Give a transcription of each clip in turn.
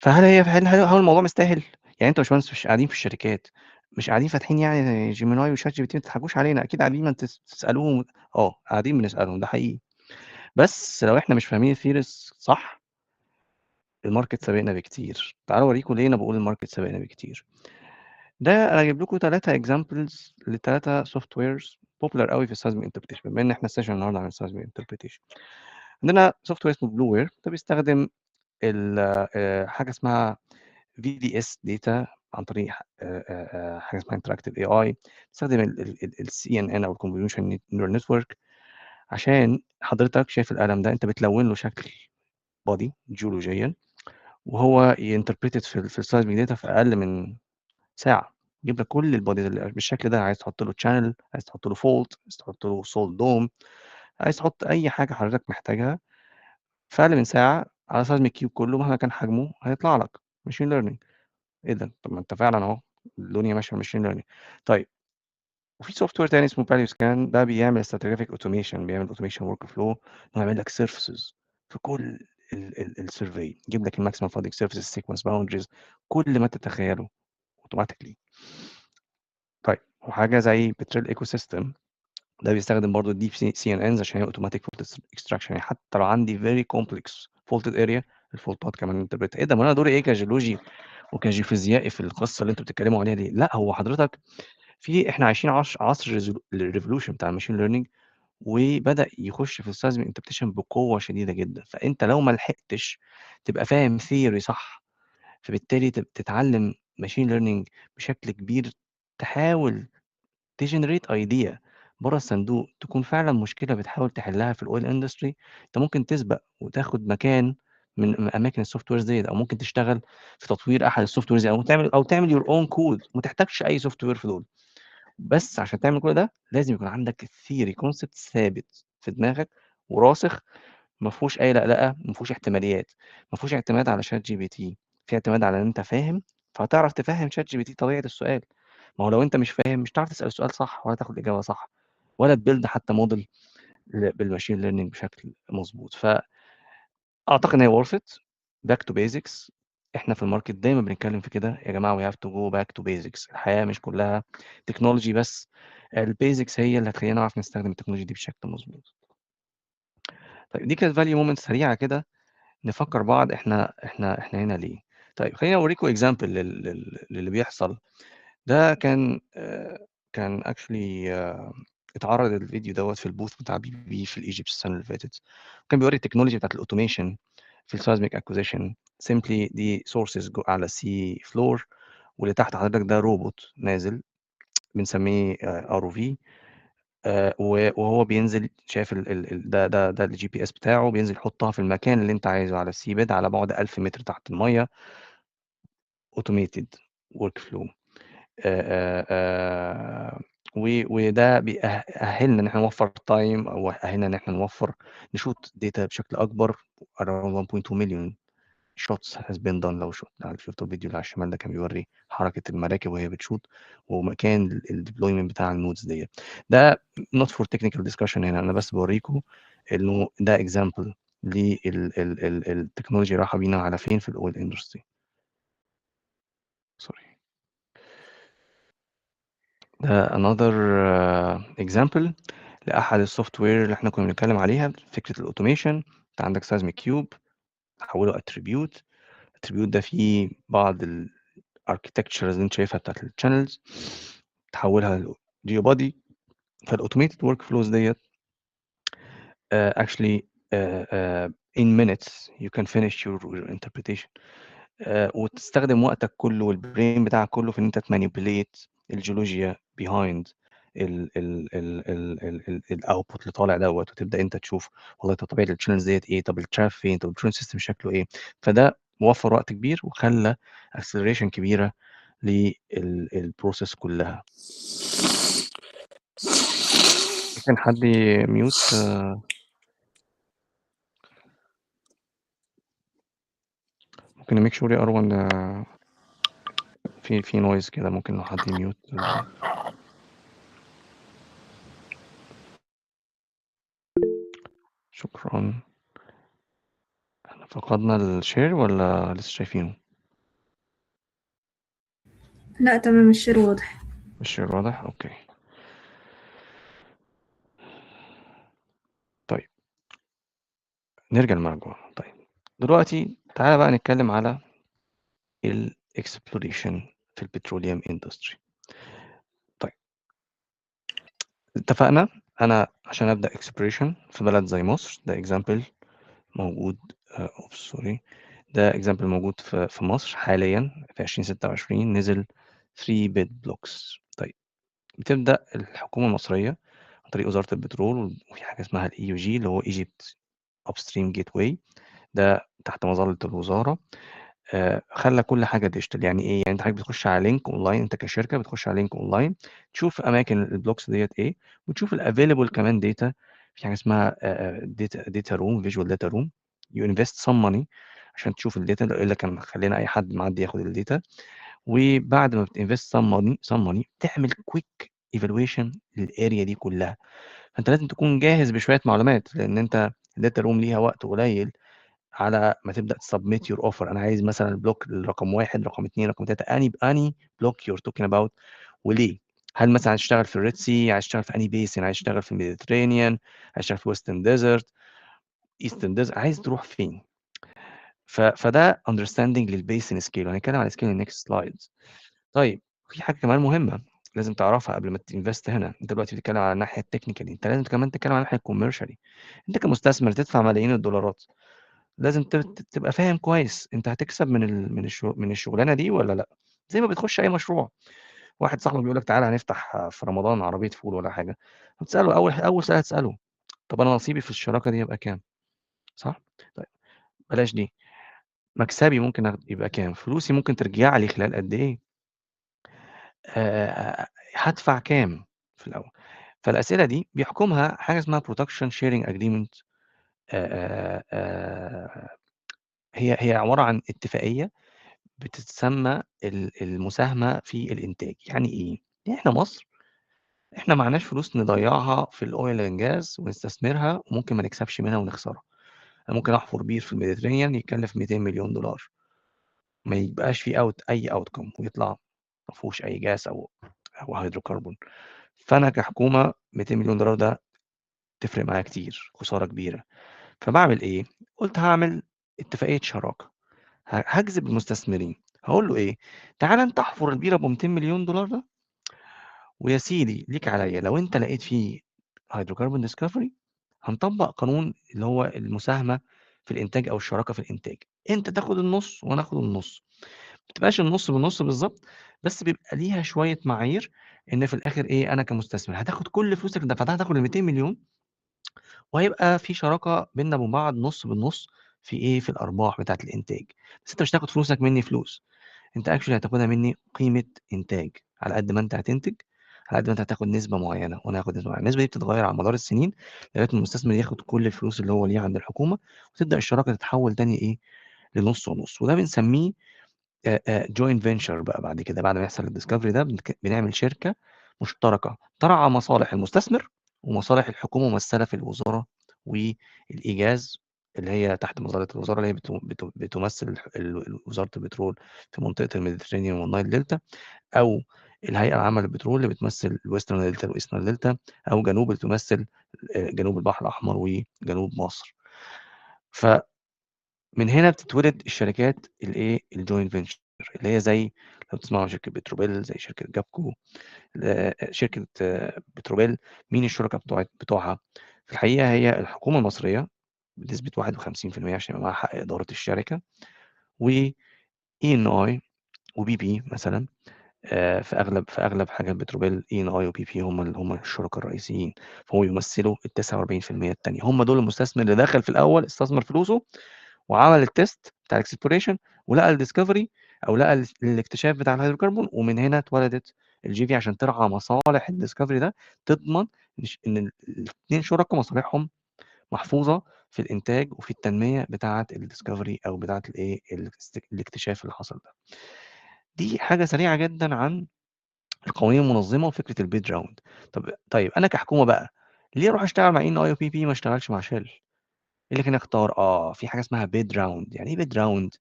فهل هي هل هل هل الموضوع مستاهل؟ يعني أنتم يا باشمهندس مش قاعدين في الشركات، مش قاعدين فاتحين يعني Gemini وChatGPT، ما تضحكوش علينا، أكيد قاعدين ما تسألوهم. قاعدين بنسألهم ده حقيقي، بس لو إحنا مش فاهمين الtheories صح، الmarket سابقنا بكتير. تعالوا أوريكم ليه أنا باقول الmarket سابقنا بكتير. ده أنا جايب لكم 3 examples ل3 softwares popular أوي في الseismic interpretation، بما إن إحنا الsession النهارده عن الseismic interpretation. عندنا software اسمه Bluware، ده بيستخدم ال حاجة اسمها VDS data عن طريق حاجة اسمها interactive AI، بيستخدم ال الCNN أو الconvolution neural network، عشان حضرتك شايف القلم ده، أنت بتلون له شكل body جيولوجيًا، وهو يinterpret it في الseismic data في أقل من ساعة، يجيب لك كل الbodies اللي بالشكل ده، عايز تحط له channel، عايز تحط له fault، عايز تحط له salt dome، عايز تحط أي حاجة حضرتك محتاجها في أقل من ساعة على seismic cube كله مهما كان حجمه هيطلع لك machine learning. إيه ده؟ طب ما أنت فعلًا أهو الدنيا ماشية machine learning. طيب، وفي software تاني اسمه PaleoScan، ده بيعمل stratigraphic automation، بيعمل automation workflow إنه يعمل لك surfaces في كل ال الsurvey، يجيب لك الmaximal flooding surfaces، sequence boundaries، كل ما تتخيله automatically. طيب، وحاجة زي Petrel ecosystem، ده بيستخدم برضه الdeep CNNs عشان يعمل automatic fault extraction، يعني حتى لو عندي very complex faulted area، ال faultات كمان interpret. إيه ده؟ أومال أنا دوري إيه كجيولوجي وكجيوفيزيائي في القصة اللي أنتم بتتكلموا عليها دي؟ لأ، هو حضرتك في إحنا عايشين عصر الrevolution بتاع الmachine learning، وبدأ يخش في الseismic interpretation بقوة شديدة جدًا، فأنت لو ما لحقتش تبقى فاهم theory صح، فبالتالي تتعلم machine learning بشكل كبير، تحاول تgenerate idea برّه الصندوق، تكون فعلًا مشكلة بتحاول تحلها في الoil industry، أنت ممكن تسبق وتاخد مكان من أماكن الsoftwares ديّة، أو ممكن تشتغل في تطوير أحد الsoftwares، أو تعمل your own code، وما تحتاجش أي software في دول. بس عشان تعمل كل ده لازم يكون عندك theory concept ثابت في دماغك وراسخ، ما فيهوش أي لقلقة، ما فيهوش احتماليات، ما فيهوش اعتماد على ChatGPT، في اعتماد على إن أنت فاهم، فهتعرف تفهّم ChatGPT طبيعة السؤال. ما هو لو أنت مش فاهم مش هتعرف تسأل السؤال صح، ولا تاخد إجابة صح، ولا تbuild حتى model بالmachine learning بشكل مضبوط. أعتقد إن هي worth it، back to basics. إحنا في الmarket دايمًا بنتكلم في كده، يا جماعة we have to go back to basics. الحياة مش كلها technology بس، الbasics هي اللي هتخلّينا نعرف نستخدم ال technology دي بشكل مضبوط. طيب، دي كانت value moment سريعة كده نفكّر بعض إحنا هنا ليه. طيب، خلّيني أوريكم example لل لل للي بيحصل. ده كان actually اتعرض الفيديو دوّة في الbooth بتاع BP في الEgypt السنة اللي فاتت. كان بيورّي ال technology بتاعة الautomation في الseismic acquisition، simply دي sources على sea floor، واللي تحت حضرتك ده روبوت نازل بنسميه ROV، وهو بينزل شايف ال ال ال ده ده ده الGPS بتاعه، بينزل يحطها في المكان اللي أنت عايزه على الseabed على بُعد 1000 متر تحت المَيّة. automated workflow، و وده بيأهلنا إن إحنا نوفّر time، أو يأهلنا إن إحنا نوفّر نشوت data بشكل أكبر، around 1.2 million shots has been done. لو شُفتوا الفيديو اللي على الشمال ده كان بيورّي حركة المراكب وهي بتشوط ومكان الdeployment بتاع الnodes ديّة. ده not for technical discussion هنا، أنا بس باورّيكم إنه ده example لل ال ال ال technology رايحة بينا على فين في الoil industry. sorry. ده another example لأحد الsoftware اللي إحنا كنا بنتكلم عليها، فكرة الautomation. أنت عندك seismic cube تحوّله attribute، الattribute ده فيه بعض الarchitectures اللي أنت شايفها بتاعة الchannels، تحوّلها لgeobody. فالautomated workflows ديّة actually in minutes you can finish your interpretation، وتستخدم وقتك كله والbrain بتاعك كله في إن أنت تmanipulate الجيولوجيا behind ال ال ال ال ال ال الoutput اللي طالع دوّة، وتبدأ أنت تشوف والله طب طبيعة الchannels ديّة إيه، طب الtrap فين، طب الcontrol system شكله إيه. فده وفّر وقت كبير وخلّى acceleration كبيرة لل process كلها. ممكن حد mute؟ ممكن نmake sure يا أروى إن في noise كده، ممكن لو حد mute. شكرًا. إحنا فقدنا الshare والّا لسه شايفينه؟ لا تمام، ال share واضح. ال share واضح، okay. طيب نرجع للمرجوع. طيب دلوقتي تعالى بقى نتكلم على ال exploration في ال petroleum industry. طيب اتفقنا انا عشان ابدا exploration في بلد زي مصر، ده example موجود، oops sorry، ده example موجود في مصر حاليا في 2026، نزل 3 bid blocks. طيب بتبدا الحكومة المصرية عن طريق وزارة البترول، وفي حاجة اسمها ال EUG اللي هو Egypt Upstream Gateway، ده تحت مظلة الوزارة. خلى كل حاجة digital. يعني ايه؟ يعني انت حضرتك بتخش على link online، انت كشركة بتخش على link online تشوف اماكن ال blocks ديت ايه، وتشوف ال available كمان data. في حاجة اسمها data room، visual data room، you invest some money عشان تشوف ال data، الا كان خلينا اي حد معدي ياخد ال data. وبعد ما بت invest some money تعمل quick evaluation لل area دي كلها. فانت لازم تكون جاهز بشوية معلومات، لان انت ال data room ليها وقت قليل على ما تبدا ت submit your offer. انا عايز مثلا ال block رقم 1، رقم 2، رقم 3، اني block you're talking about وليه؟ هل مثلا عايز تشتغل في ال Red Sea، عايز تشتغل في اني basin، عايز تشتغل في ال Mediterranean، عايز تشتغل في Western Desert، Eastern Desert، عايز تروح فين؟ فده understanding لل basin scale، وهنتكلم على scale next slides. طيب في حاجة كمان مهمة لازم تعرفها قبل ما ت invest هنا. انت دلوقتي بتتكلم على الناحية ال technically، انت لازم كمان تتكلم على الناحية ال commercially. انت كمستثمر تدفع ملايين الدولارات، لازم تبقى فاهم كويس انت هتكسب من الشغلانة دي ولا لا. زي ما بتخش اي مشروع، واحد صاحبك بيقول لك تعالى هنفتح في رمضان عربية فول ولا حاجة، هتساله اول سؤال هتساله طب انا نصيبي في الشراكة دي يبقى كام؟ صح؟ طيب بلاش دي، مكسبي ممكن يبقى كام؟ فلوسي ممكن ترجع لي خلال قد ايه؟ هدفع كام في الاول؟ فالاسئله دي بيحكمها حاجة اسمها production sharing agreement. هي عبارة عن اتفاقية بتتسمى المساهمة في الانتاج. يعني ايه؟ يعني احنا مصر احنا معناش فلوس نضيعها في ال oil and gas ونستثمرها وممكن ما نكسبش منها ونخسرها. انا ممكن احفر بير في ال Mediterranean يكلف 200 مليون دولار، ما يبقاش في اي outcome ويطلع ما فيهوش اي جاس او هيدروكربون. فانا كحكومة 200 مليون دولار ده تفرق معايا كتير، خسارة كبيرة. فبعمل ايه؟ قلت هعمل اتفاقية شراكة، هجذب المستثمرين، هقول له ايه؟ تعالى انت احفر البيره ب 200 مليون دولار ده، ويا سيدي ليك عليا لو انت لقيت فيه hydrocarbon discovery هنطبق قانون اللي هو المساهمة في الانتاج او الشراكة في الانتاج، انت تاخد النص وانا اخد النص. ما بتبقاش النص بالنص بالظبط، بس بيبقى ليها شوية معايير ان في الاخر ايه، انا كمستثمر هتاخد كل فلوسك اللي دفعتها، هتاخد ال 200 مليون، وهيبقى في شراكة بيننا وبين بعض نص بالنص في ايه، في الارباح بتاعه الانتاج. بس انت مش هتاخد فلوسك مني فلوس، انت actually هتاخدها مني قيمة انتاج. على قد ما انت هتنتج على قد ما انت هتاخد نسبه معينة وانا هاخد نسبه معينة. النسبة دي بتتغير على مدار السنين لغاية ما المستثمر ياخد كل الفلوس اللي هو ليها عند الحكومة، وتبدا الشراكة تتحول تاني ايه، لنص ونص. وده بنسميه joint venture بقى. بعد كده بعد ما يحصل ال discovery ده بنعمل شركة مشتركة ترعى مصالح المستثمر ومصالح الحكومة ممثلة في الوزارة والايجاز اللي هي تحت مظلة الوزارة، اللي هي بتمثل وزارة البترول في منطقة ال Mediterranean وال Nile Delta، او الهيئة العامة للبترول اللي بتمثل ال Western Delta وال Eastern Delta، او جنوب اللي تمثل جنوب البحر الاحمر وجنوب مصر. فمن هنا بتتولد الشركات الايه، ال joint venture، اللي هي زي لو تسمعوا شركة بتروبيل، زي شركة جابكو، شركة بتروبيل. مين الشركاء بتوعها؟ في الحقيقة هي الحكومة المصرية بنسبة 51% عشان يبقى معاها حق ادارة الشركة، و ENI و BP مثلا. في اغلب حاجات بتروبيل ENI و BP هم الشركاء الرئيسيين، فهم يمثلوا ال 49% الثانية. هم دول المستثمر اللي دخل في الاول استثمر فلوسه وعمل ال test بتاع ال exploration ولقى ال discovery او لقى الاكتشاف بتاع الهيدروكربون، ومن هنا اتولدت ال JV عشان ترعى مصالح ال discovery ده، تضمن ان الاثنين شركاء مصالحهم محفوظة في الانتاج وفي التنمية بتاعه ال discovery او بتاعه الايه، الاكتشاف اللي حصل ده. دي حاجة سريعة جدا عن القوانين المنظمة وفكره ال bid round. طيب انا كحكومة بقى ليه اروح اشتغل مع ENI و BP ما اشتغلش مع شل؟ ايه اللي كان اختار؟ في حاجة اسمها bid round. يعني ايه bid round؟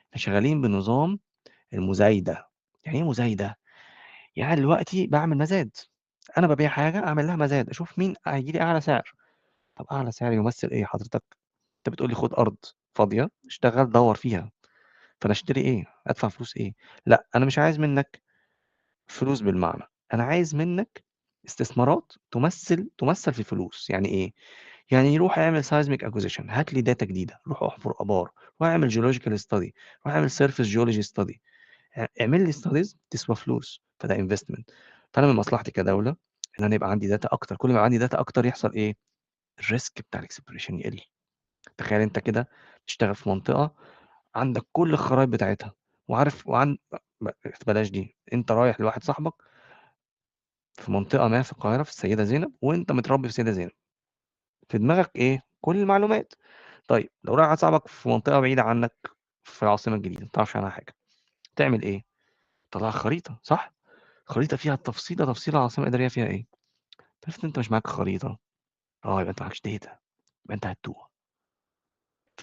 احنا شغالين بنظام المزايده. يعني ايه مزايده؟ يعني دلوقتي باعمل مزاد، أنا بابيع حاجة أعمل لها مزاد، أشوف مين هييجي لي أعلى سعر. طب أعلى سعر يمثل إيه حضرتك؟ أنت بتقول لي خُد أرض فاضية، اشتغل دوّر فيها، فأنا أشتري إيه؟ أدفع فلوس إيه؟ لأ، أنا مش عايز منّك فلوس بالمعنى، أنا عايز منّك استثمارات تمثّل في فلوس، يعني إيه؟ يعني روح اعمل seismic acquisition، هات لي data جديدة، روح احفر آبار، روح اعمل geological study، روح اعمل surface geology study، اعمل لي studies تسوى فلوس، فده investment. فأنا من مصلحتي كدولة إن أنا يبقى عندي data أكتر، كل ما يبقى عندي data أكتر يحصل إيه؟ الrisk بتاع الexploration يقل. تخيل أنت كده تشتغل في منطقة عندك كل الخرايط بتاعتها وعارف وعن ب بلاش دي، أنت رايح لواحد صاحبك في منطقة ما في القاهرة في السيدة زينب وأنت متربي في السيدة زينب. في دماغك إيه؟ كل المعلومات. طيب لو رايح لواحد صاحبك في منطقة بعيدة عنك في العاصمة الجديدة، ما تعرفش عنها حاجة، تعمل إيه؟ تطلّع لك خريطة صح؟ خريطة فيها تفصيلة، تفصيلة العاصمة الإدارية فيها إيه. عرفت إن أنت مش معاك خريطة، يبقى أنت معاكش data، يبقى أنت هتتوه.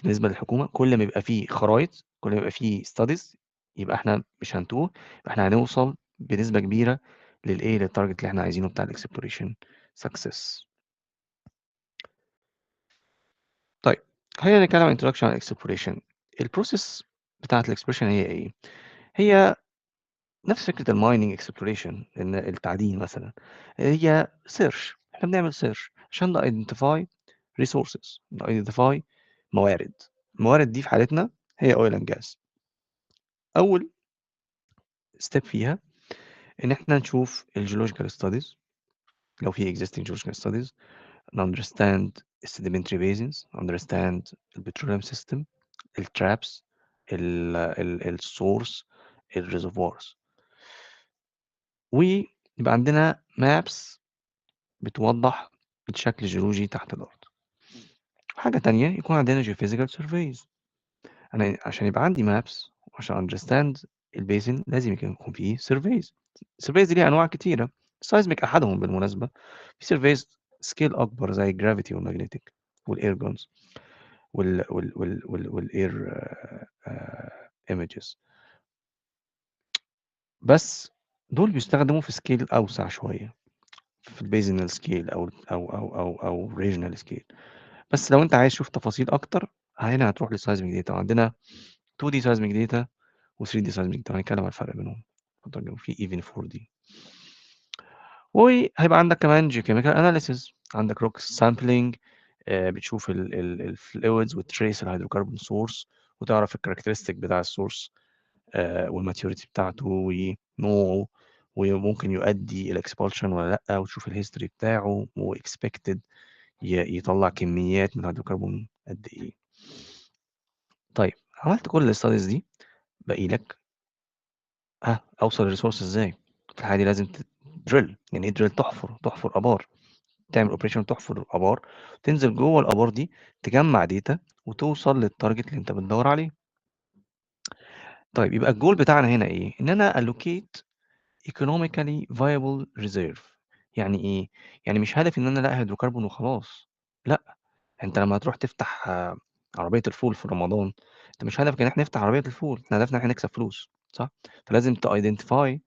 بالنسبة للحكومة كل ما يبقى في خرايط، كل ما يبقى في studies يبقى إحنا مش هنتوه، يبقى إحنا هنوصل بنسبة كبيرة للإيه، للtarget اللي إحنا عايزينه بتاع الexploration success. طيب خلّينا نتكلم عن introduction عن exploration. الprocess بتاعة الexploration هي إيه؟ هي نفس فكرة الmining exploration، إن التعدين مثلًا، هي search، إحنا بنعمل search عشان نidentify resources، نidentify موارد. الموارد دي في حالتنا هي oil and gas. أول step فيها إن إحنا نشوف الgeological studies، لو في existing geological studies، ن understand الsedimentary basins، understand الpetroleum system، الtraps، ال ال الsource، الreservoirs. ويبقى عندنا maps بتوضح الشكل الجيولوجي تحت الأرض. حاجة تانية يكون عندنا geophysical surveys. أنا عشان يبقى عندي maps وعشان understand الbasin لازم يكون في surveys. surveys دي ليها أنواع كتيرة، seismic أحدهم بالمناسبة. في surveys scale أكبر زي الgravity والmagnetic والair guns وال air images. بس دول بيستخدموا في scale أوسع شوية، في الbasinal scale أو regional scale. بس لو أنت عايز تشوف تفاصيل أكتر هنا هتروح لseismic data، وعندنا 2D seismic data و3D seismic data، هنتكلم عن الفرق بينهم في even 4D. وهيبقى عندك كمان geochemical analysis، عندك rock sampling، بتشوف ال الfluids وتtrace الhydrocarbon source وتعرف الcharacteristic بتاع الsource والmaturity بتاعته ونوعه، وممكن يؤدي إلى expulsion والّا لأ، وتشوف الhistory بتاعه وexpected يطلّع كميات من الهيدروكربون قد إيه. طيب عملت كل الstudies دي، باقي لك أوصل للresource إزاي؟ في الحالة دي لازم drill. يعني إيه drill؟ تحفر، تحفر آبار، تعمل operation تحفر آبار، تنزل جوّه الآبار دي تجمّع data وتوصل للtarget اللي أنت بتدوّر عليه. طيب يبقى الgoal بتاعنا هنا إيه؟ إن أنا allocate economically viable reserve. يعني إيه؟ يعني مش هدفي إن أنا ألاقي هيدروكربون وخلاص، لأ، أنت لمّا هتروح تفتح عربية الفول في رمضان، أنت مش هدفك إن إحنا نفتح عربية الفول، إحنا هدفنا إن إحنا نكسب فلوس، صح؟ فلازم تidentify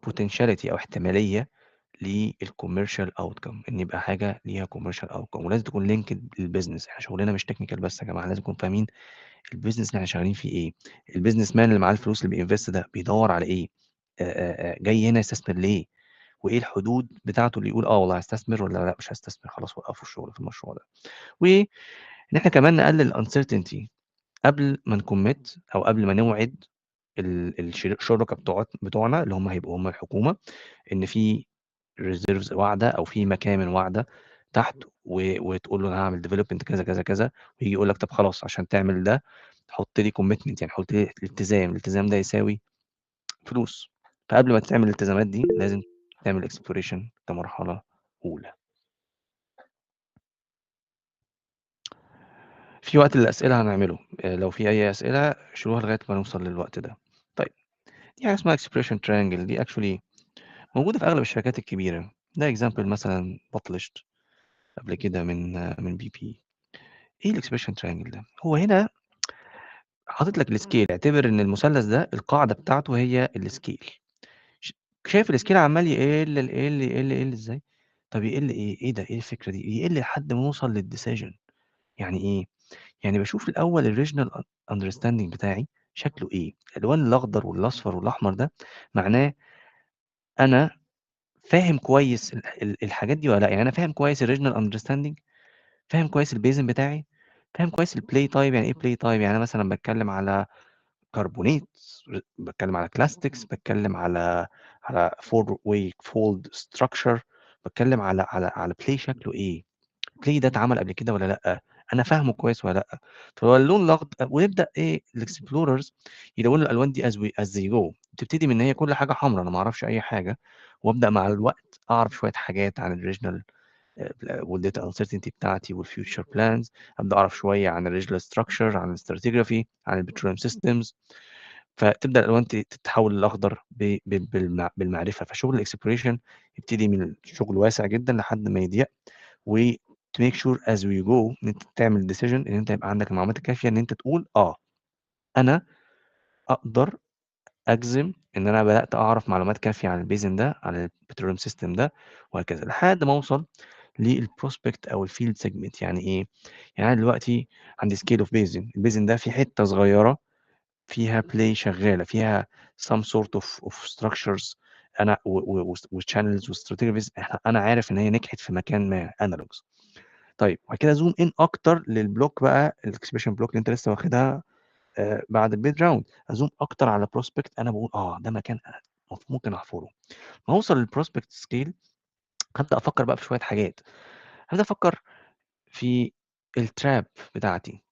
potentiality أو احتمالية للcommercial outcome، إن يبقى حاجة ليها commercial outcome، ولازم تكون linked للbusiness. إحنا شغلنا مش technical بس يا جماعة، لازم نكون فاهمين الbusiness اللي إحنا شغالين فيه إيه، الbusiness man اللي معاه الفلوس اللي بيinvest ده بيدوّر على إيه، جاي هنا يستثمر ليه، وإيه الحدود بتاعته اللي يقول والله هاستثمر والّا لأ مش هاستثمر، خلاص وقّفوا الشغل في المشروع ده. وإن إحنا كمان نقلل الuncertainty قبل ما نcommit أو قبل ما نوعد ال الش الشركا بتوعنا اللي هم هيبقوا هم الحكومة، إن في reserves واعدة أو في مكامن واعدة تحت وتقول له أنا هاعمل development كذا، كذا، كذا، وييجي يقول لك طب خلاص عشان تعمل ده حُط لي commitment، يعني حُط لي التزام، الالتزام ده يساوي فلوس. فقبل ما تعمل الالتزامات دي لازم تعمل exploration كمرحلة أولى. في وقت للأسئلة هنعمله، لو في أي أسئلة شيلوها لغاية ما نوصل للوقت ده. طيب دي حاجة اسمها exploration triangle، دي actually موجودة في أغلب الشركات الكبيرة. ده example مثلًا published قبل كده من BP. إيه الexploration triangle ده؟ هو هنا حاطط لك الscale، اعتبر إن المثلث ده القاعدة بتاعته هي الscale. شايف الscale عمّال يقل، يقل، يقل، يقل إزاي؟ طب يقل إيه؟ إيه ده؟ إيه الفكرة دي؟ يقل لحد ما نوصل للdecision. يعني إيه؟ يعني باشوف الأول الregional understanding بتاعي شكله إيه؟ الألوان الأخضر والأصفر والأحمر ده معناه أنا فاهم كويس ال ال الحاجات دي والّا لأ، يعني أنا فاهم كويس الregional understanding، فاهم كويس الbasin بتاعي، فاهم كويس الplay type. يعني إيه play type؟ يعني أنا مثلًا باتكلم على carbonates، باتكلم على clastics، باتكلم على four way fold structure، باتكلم على play شكله إيه، play ده اتعمل قبل كده والّا لأ، أنا فاهمه كويس والّا لأ. فهو اللون الأخضر، ويبدأ إيه الexplorers يلونوا الألوان دي as they go. تبتدي من إن هي كل حاجة حمرا، أنا ما أعرفش أي حاجة، وأبدأ مع الوقت أعرف شوية حاجات عن الregional والdata uncertainty بتاعتي والfuture plans، أبدأ أعرف شوية عن الregional structure، عن الstratigraphy، عن الpetroleum systems، فتبدأ الألوان تتحول للأخضر ب ب بالمع بالمعرفة. فشغل الexploration يبتدي من شغل واسع جدًا لحد ما يضيق، و to make sure as we go إن أنت تعمل decision، إن أنت يبقى عندك المعلومات الكافية إن أنت تقول أنا أقدر أجزم إن أنا بدأت أعرف معلومات كافية عن الbasin ده، عن الpetroleum system ده، وهكذا، لحد ما أوصل للprospect أو الfield segment. يعني إيه؟ يعني أنا دلوقتي عندي scale of basin، الbasin ده في حتة صغيرة فيها play شغالة، فيها some sort of structures أنا و و و وchannels وstratigraphies، أنا عارف إن هي نجحت في مكان ما analogs. طيب وبعد كده zoom in أكتر للblock بقى، الexploration block اللي أنت لسه واخدها بعد الbid round، أزوم أكتر على prospect، أنا باقول ده مكان ممكن أحفره. أمّا أوصل للprospect scale هابدأ أفكر بقى في شوية حاجات، هابدأ أفكر في الtrap بتاعتي،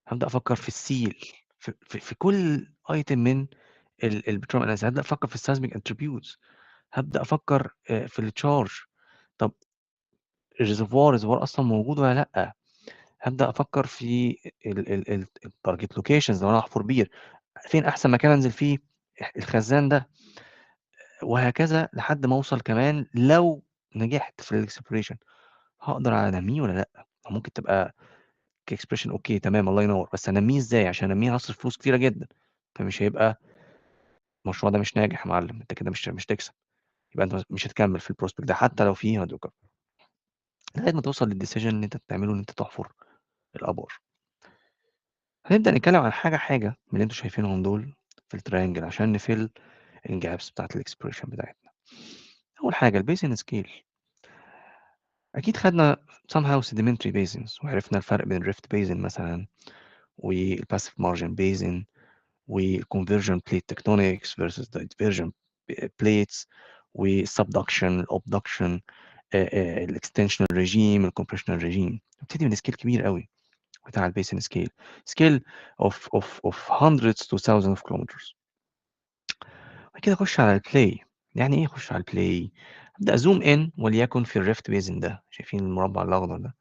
هابدأ أفكر في الseel، في كل item من الpetroleum analysis، هابدأ أفكر في الseismic attributes، هابدأ أفكر في الcharge، طب الreservoir أصلًا موجود والّا لأ؟ هابدأ أفكر في ال ال ال الtarget locations، لو أنا هاحفر بير، فين أحسن مكان أنزل فيه الخزان ده؟ وهكذا لحد ما أوصل كمان لو نجحت في الexploration هاقدر أنمّيه والّا لأ؟ ممكن تبقى كexploration okay تمام الله ينور، بس أنمّيه إزاي؟ عشان أنمّيه هاصرف فلوس كتيرة جدًا، فمش هيبقى المشروع ده مش ناجح يا معلم، أنت كده مش هتكسب، يبقى أنت مش هتكمّل في الprospect ده حتى لو فيه hydrocarbon. لغاية ما توصل للdecision اللي أنت بتعمله إن أنت تحفر الآبار. هنبدأ نتكلم عن حاجة، حاجة من اللي أنتم شايفينهم دول في الtriangle عشان نfill الgaps بتاعة الexploration بتاعتنا. أول حاجة الbasin scale. أكيد خدنا somehow sedimentary basins وعرفنا الفرق بين الrift basin مثلًا والpassive margin basin والconversion plate tectonics versus the diversion plates والsubduction، الobduction، الextensional regime، الcompressional regime. نبتدي من scale كبير أوي بتاع الbasin scale، scale of hundreds to thousands of kilometers. بعد كده أخش على الplay. يعني إيه أخش على الplay؟ أبدأ أzoom in وليكن في الrift basin ده، شايفين المربع الأخضر ده؟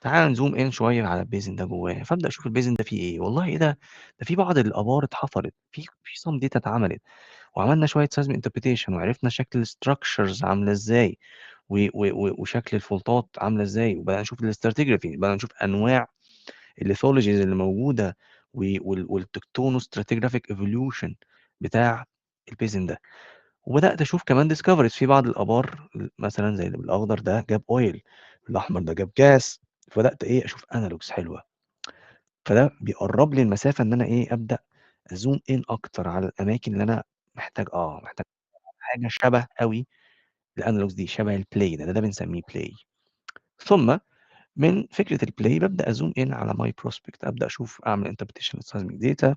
تعالَ نzoom in شوية على الbasin ده جواه، فأبدأ أشوف الbasin ده فيه إيه، والله إيه ده؟ ده في بعض الآبار اتحفرت، في some data اتعملت، وعملنا شوية seismic interpretation وعرفنا شكل الstructures عاملة إزاي، و و و وشكل الفولتات عاملة إزاي، وبدأنا نشوف الstratigraphy، بدأنا نشوف أنواع الlithologies اللي موجودة والtectonostratigraphic evolution بتاع الbasin ده. وبدأت أشوف كمان discoveries في بعض الآبار مثلًا زي اللي بالأخضر ده جاب oil، الأحمر ده جاب gas، فبدأت إيه أشوف analogs حلوة. فده بيقرب لي المسافة إن أنا إيه أبدأ أzoom in أكتر على الأماكن اللي أنا محتاج حاجة شبه أوي الanalogs دي، شبه الplay ده بنسميه play. ثم من فكرة الplay بابدأ أzoom in على my prospect، أبدأ أشوف أعمل interpretation لseismic data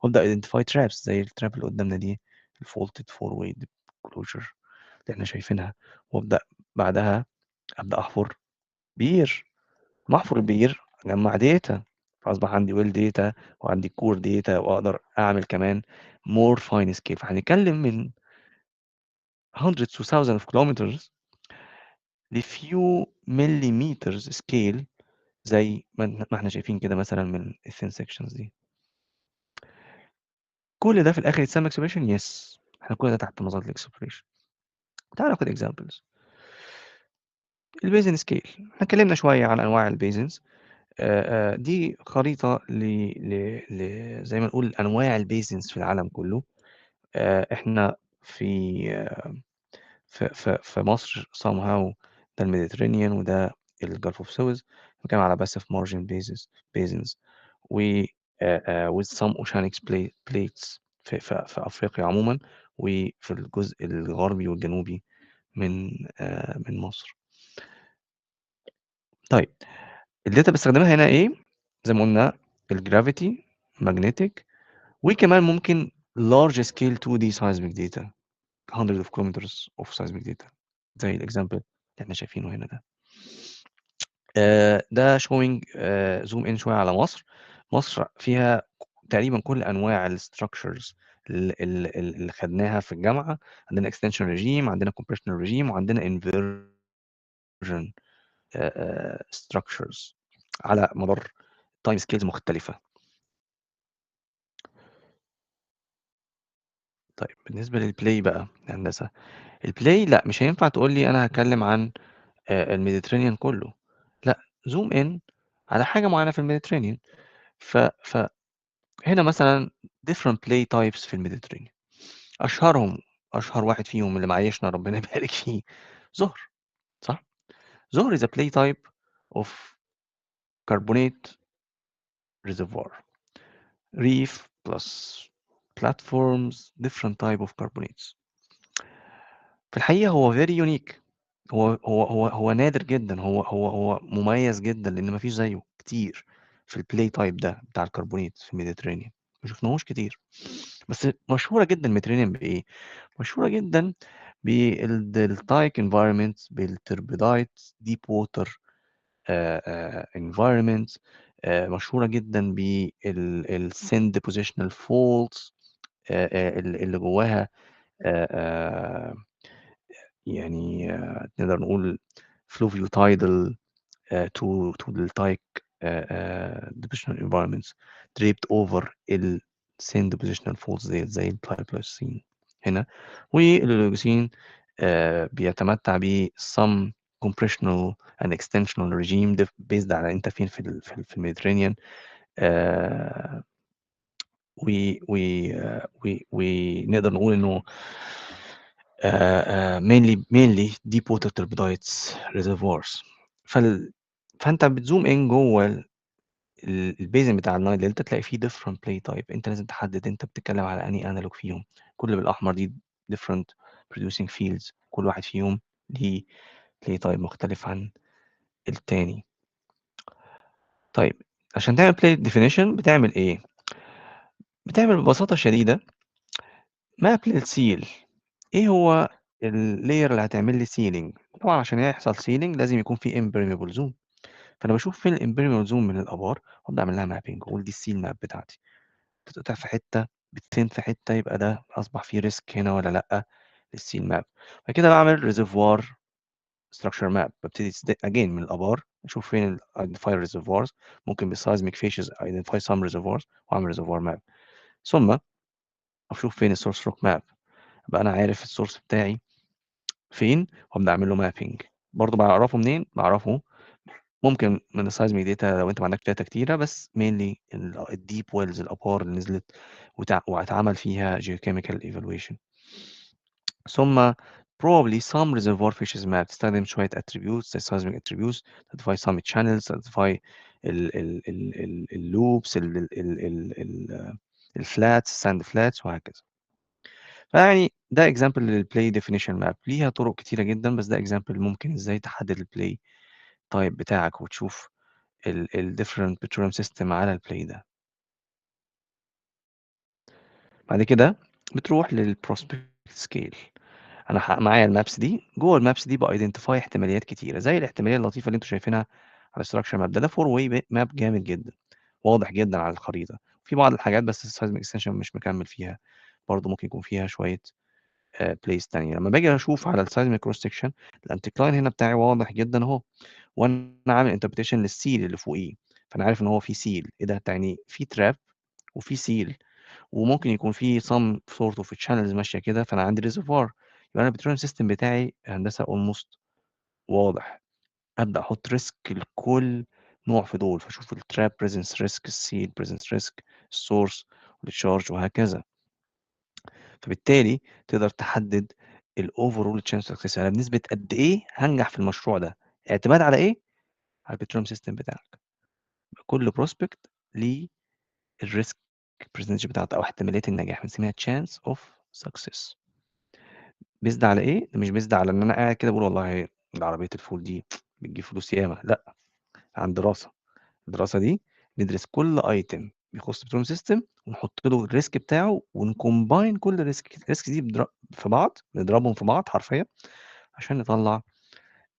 وأبدأ identify traps زي الtrap اللي قدامنا دي الfaulted four way closure اللي إحنا شايفينها، وأبدأ بعدها أبدأ أحفر بير، أمّا أحفر البير أجمّع data، فأصبح عندي well data وعندي core data وأقدر أعمل كمان more fine scale. فهنتكلم من hundreds to thousands of kilometers لfew millimeters scale زي ما إحنا شايفين كده مثلًا من الthin sections دي. كل ده في الآخر يتسمى exploration؟ Yes، إحنا كل ده تحت مظلة الexploration. تعالَ ناخد examples. الbasin scale، إحنا اتكلمنا شوية عن أنواع الbasins. دي خريطة ل ل ل زي ما نقول أنواع الbasins في العالم كله. إحنا في مصر somehow. ده ال Mediterranean وده ال Gulf of Suez. بنتكلم على passive margin basins و with some oceanic plates في أفريقيا عمومًا، وفي الجزء الغربي والجنوبي من مصر. طيب، ال data باستخدمها هنا إيه؟ زي ما قُلنا ال gravity، magnetic، وكمان ممكن large scale 2D seismic data، hundreds of kilometers of seismic data، زي ال example اللي إحنا شايفينه هنا ده. ده showing zoom in شوية على مصر. مصر فيها تقريبًا كل أنواع ال structures ال ال ال اللي خدناها في الجامعة. عندنا extension regime، عندنا compressional regime، وعندنا inversion structures على مدار time scales مختلفة. طيب، بالنسبة لل play بقى يا هندسة، ال play لأ، مش هينفع تقول لي أنا هاتكلم عن ال Mediterranean كله، لأ، zoom in على حاجة معينة في ال Mediterranean. ف ف هنا مثلًا different play types في ال Mediterranean. أشهرهم، أشهر واحد فيهم اللي معيّشنا ربنا يبارك فيه، Zohr، صح؟ Zohr is a play type of carbonate reservoir. Reef plus platforms، different type of carbonates. في الحقيقة هو very unique، هو نادر جدًا، هو مميز جدًا لإن ما فيش زيه كتير في ال play type ده بتاع الكربونات في ال Mediterranean، ما شُفناهوش كتير. بس مشهورة جدًا ال Mediterranean بإيه؟ مشهورة جدًا بال deltaic environment، بال turbidite deep water environment، مشهورة جدًا بال ال syn depositional faults ال اللي جواها يعني نقدر نقول fluviotidal to deltaic depositional environments draped over ال syn depositional faults ديّة زي ال Pleistocene هنا، وال Oligocene بيتمتع ب some compressional and extensional regime based على أنت فين في ال Mediterranean، و و و ونقدر نقول إنه mainly deep water turbidites reservoirs. فأنت بت zoom in جوّه ال basin بتاع ال Nile Delta، تلاقي فيه different play type. أنت لازم تحدد أنت بتتكلم على أنهي analog فيهم. كل اللي بالأحمر دي different producing fields، كل واحد فيهم ليه play type مختلف عن التاني. طيب، عشان تعمل play definition بتعمل إيه؟ بتعمل ببساطة شديدة map لل seal. إيه هو ال layer اللي هتعمل لي sealing؟ طبعًا عشان يحصل sealing لازم يكون في impermeable zone، فأنا باشوف فين ال impermeable zone من الآبار وأبدأ أعمل لها mapping وأقول دي ال seal map بتاعتي. بتتقطع في حتة، بت thin في حتة، يبقى ده أصبح في risk هنا والّا لأ لل seal map. بعد كده باعمل reservoir structure map، بابتدي again من الآبار أشوف فين ال identify reservoirs، ممكن بال seismic facies identify some reservoirs وأعمل reservoir map. ثم أشوف فين ال source rock map، أبقى أنا عارف ال source بتاعي فين وأبدأ أعمل له mapping. برضه باعرفه منين؟ باعرفه ممكن من ال seismic data لو أنت ما عندكش data كتيرة، بس mainly ال deep wells، الآبار اللي نزلت واتعمل فيها geochemical evaluation. ثم probably some reservoir facies map، تستخدم شوية attributes زي seismic attributes، identify some channels، identify ال lobes، ال ال flats، sand flats، وهكذا. فيعني ده example لل play definition map. ليها طرق كتيرة جدًا، بس ده example ممكن إزاي تحدد ال play type بتاعك وتشوف ال different petroleum system على ال play ده. بعد كده بتروح لل prospect scale. أنا معايا ال maps دي، جوّه ال maps دي ب identify احتماليات كتيرة، زي الاحتمالية اللطيفة اللي أنتم شايفينها على structure map ده. ده 4 way map جامد جدًا، واضح جدًا على الخريطة. في بعض الحاجات بس ال seismic extension مش مكمّل فيها، برضه ممكن يكون فيها شوية plays تانية. لمّا باجي أشوف على ال seismic cross section، ال anticline هنا بتاعي واضح جدًا أهو، وأنا عامل interpretation لل seal اللي فوقيه، فأنا عارف إن هو في seal. إيه ده؟ يعني في trap وفي seal، وممكن يكون في some sort of channels ماشية كده، فأنا عندي reservoir. يبقى أنا ال petroleum system بتاعي هندسة almost واضح. أبدأ أحط risk لكل نوع في دول، فأشوف ال trap presence risk، ال seal presence risk، ال source وال charge وهكذا. فبالتالي تقدر تحدد الoverall chance of success، أنا بنسبة قد إيه هانجح في المشروع ده، اعتماد على إيه؟ على الpetroleum system بتاعك. كل prospect ليه الrisk percentage بتاعته أو احتمالية النجاح، بنسميها chance of success. based على إيه؟ مش based على إن أنا قاعد كده باقول والله ده عربية الفول دي بتجيب فلوس ياما، لأ، عن دراسة. الدراسة دي ندرس كل item بيخص petroleum system ونحط له الrisk بتاعه ونcombine كل risk، الrisk دي في بعض، نضربهم في بعض حرفيًا عشان نطلّع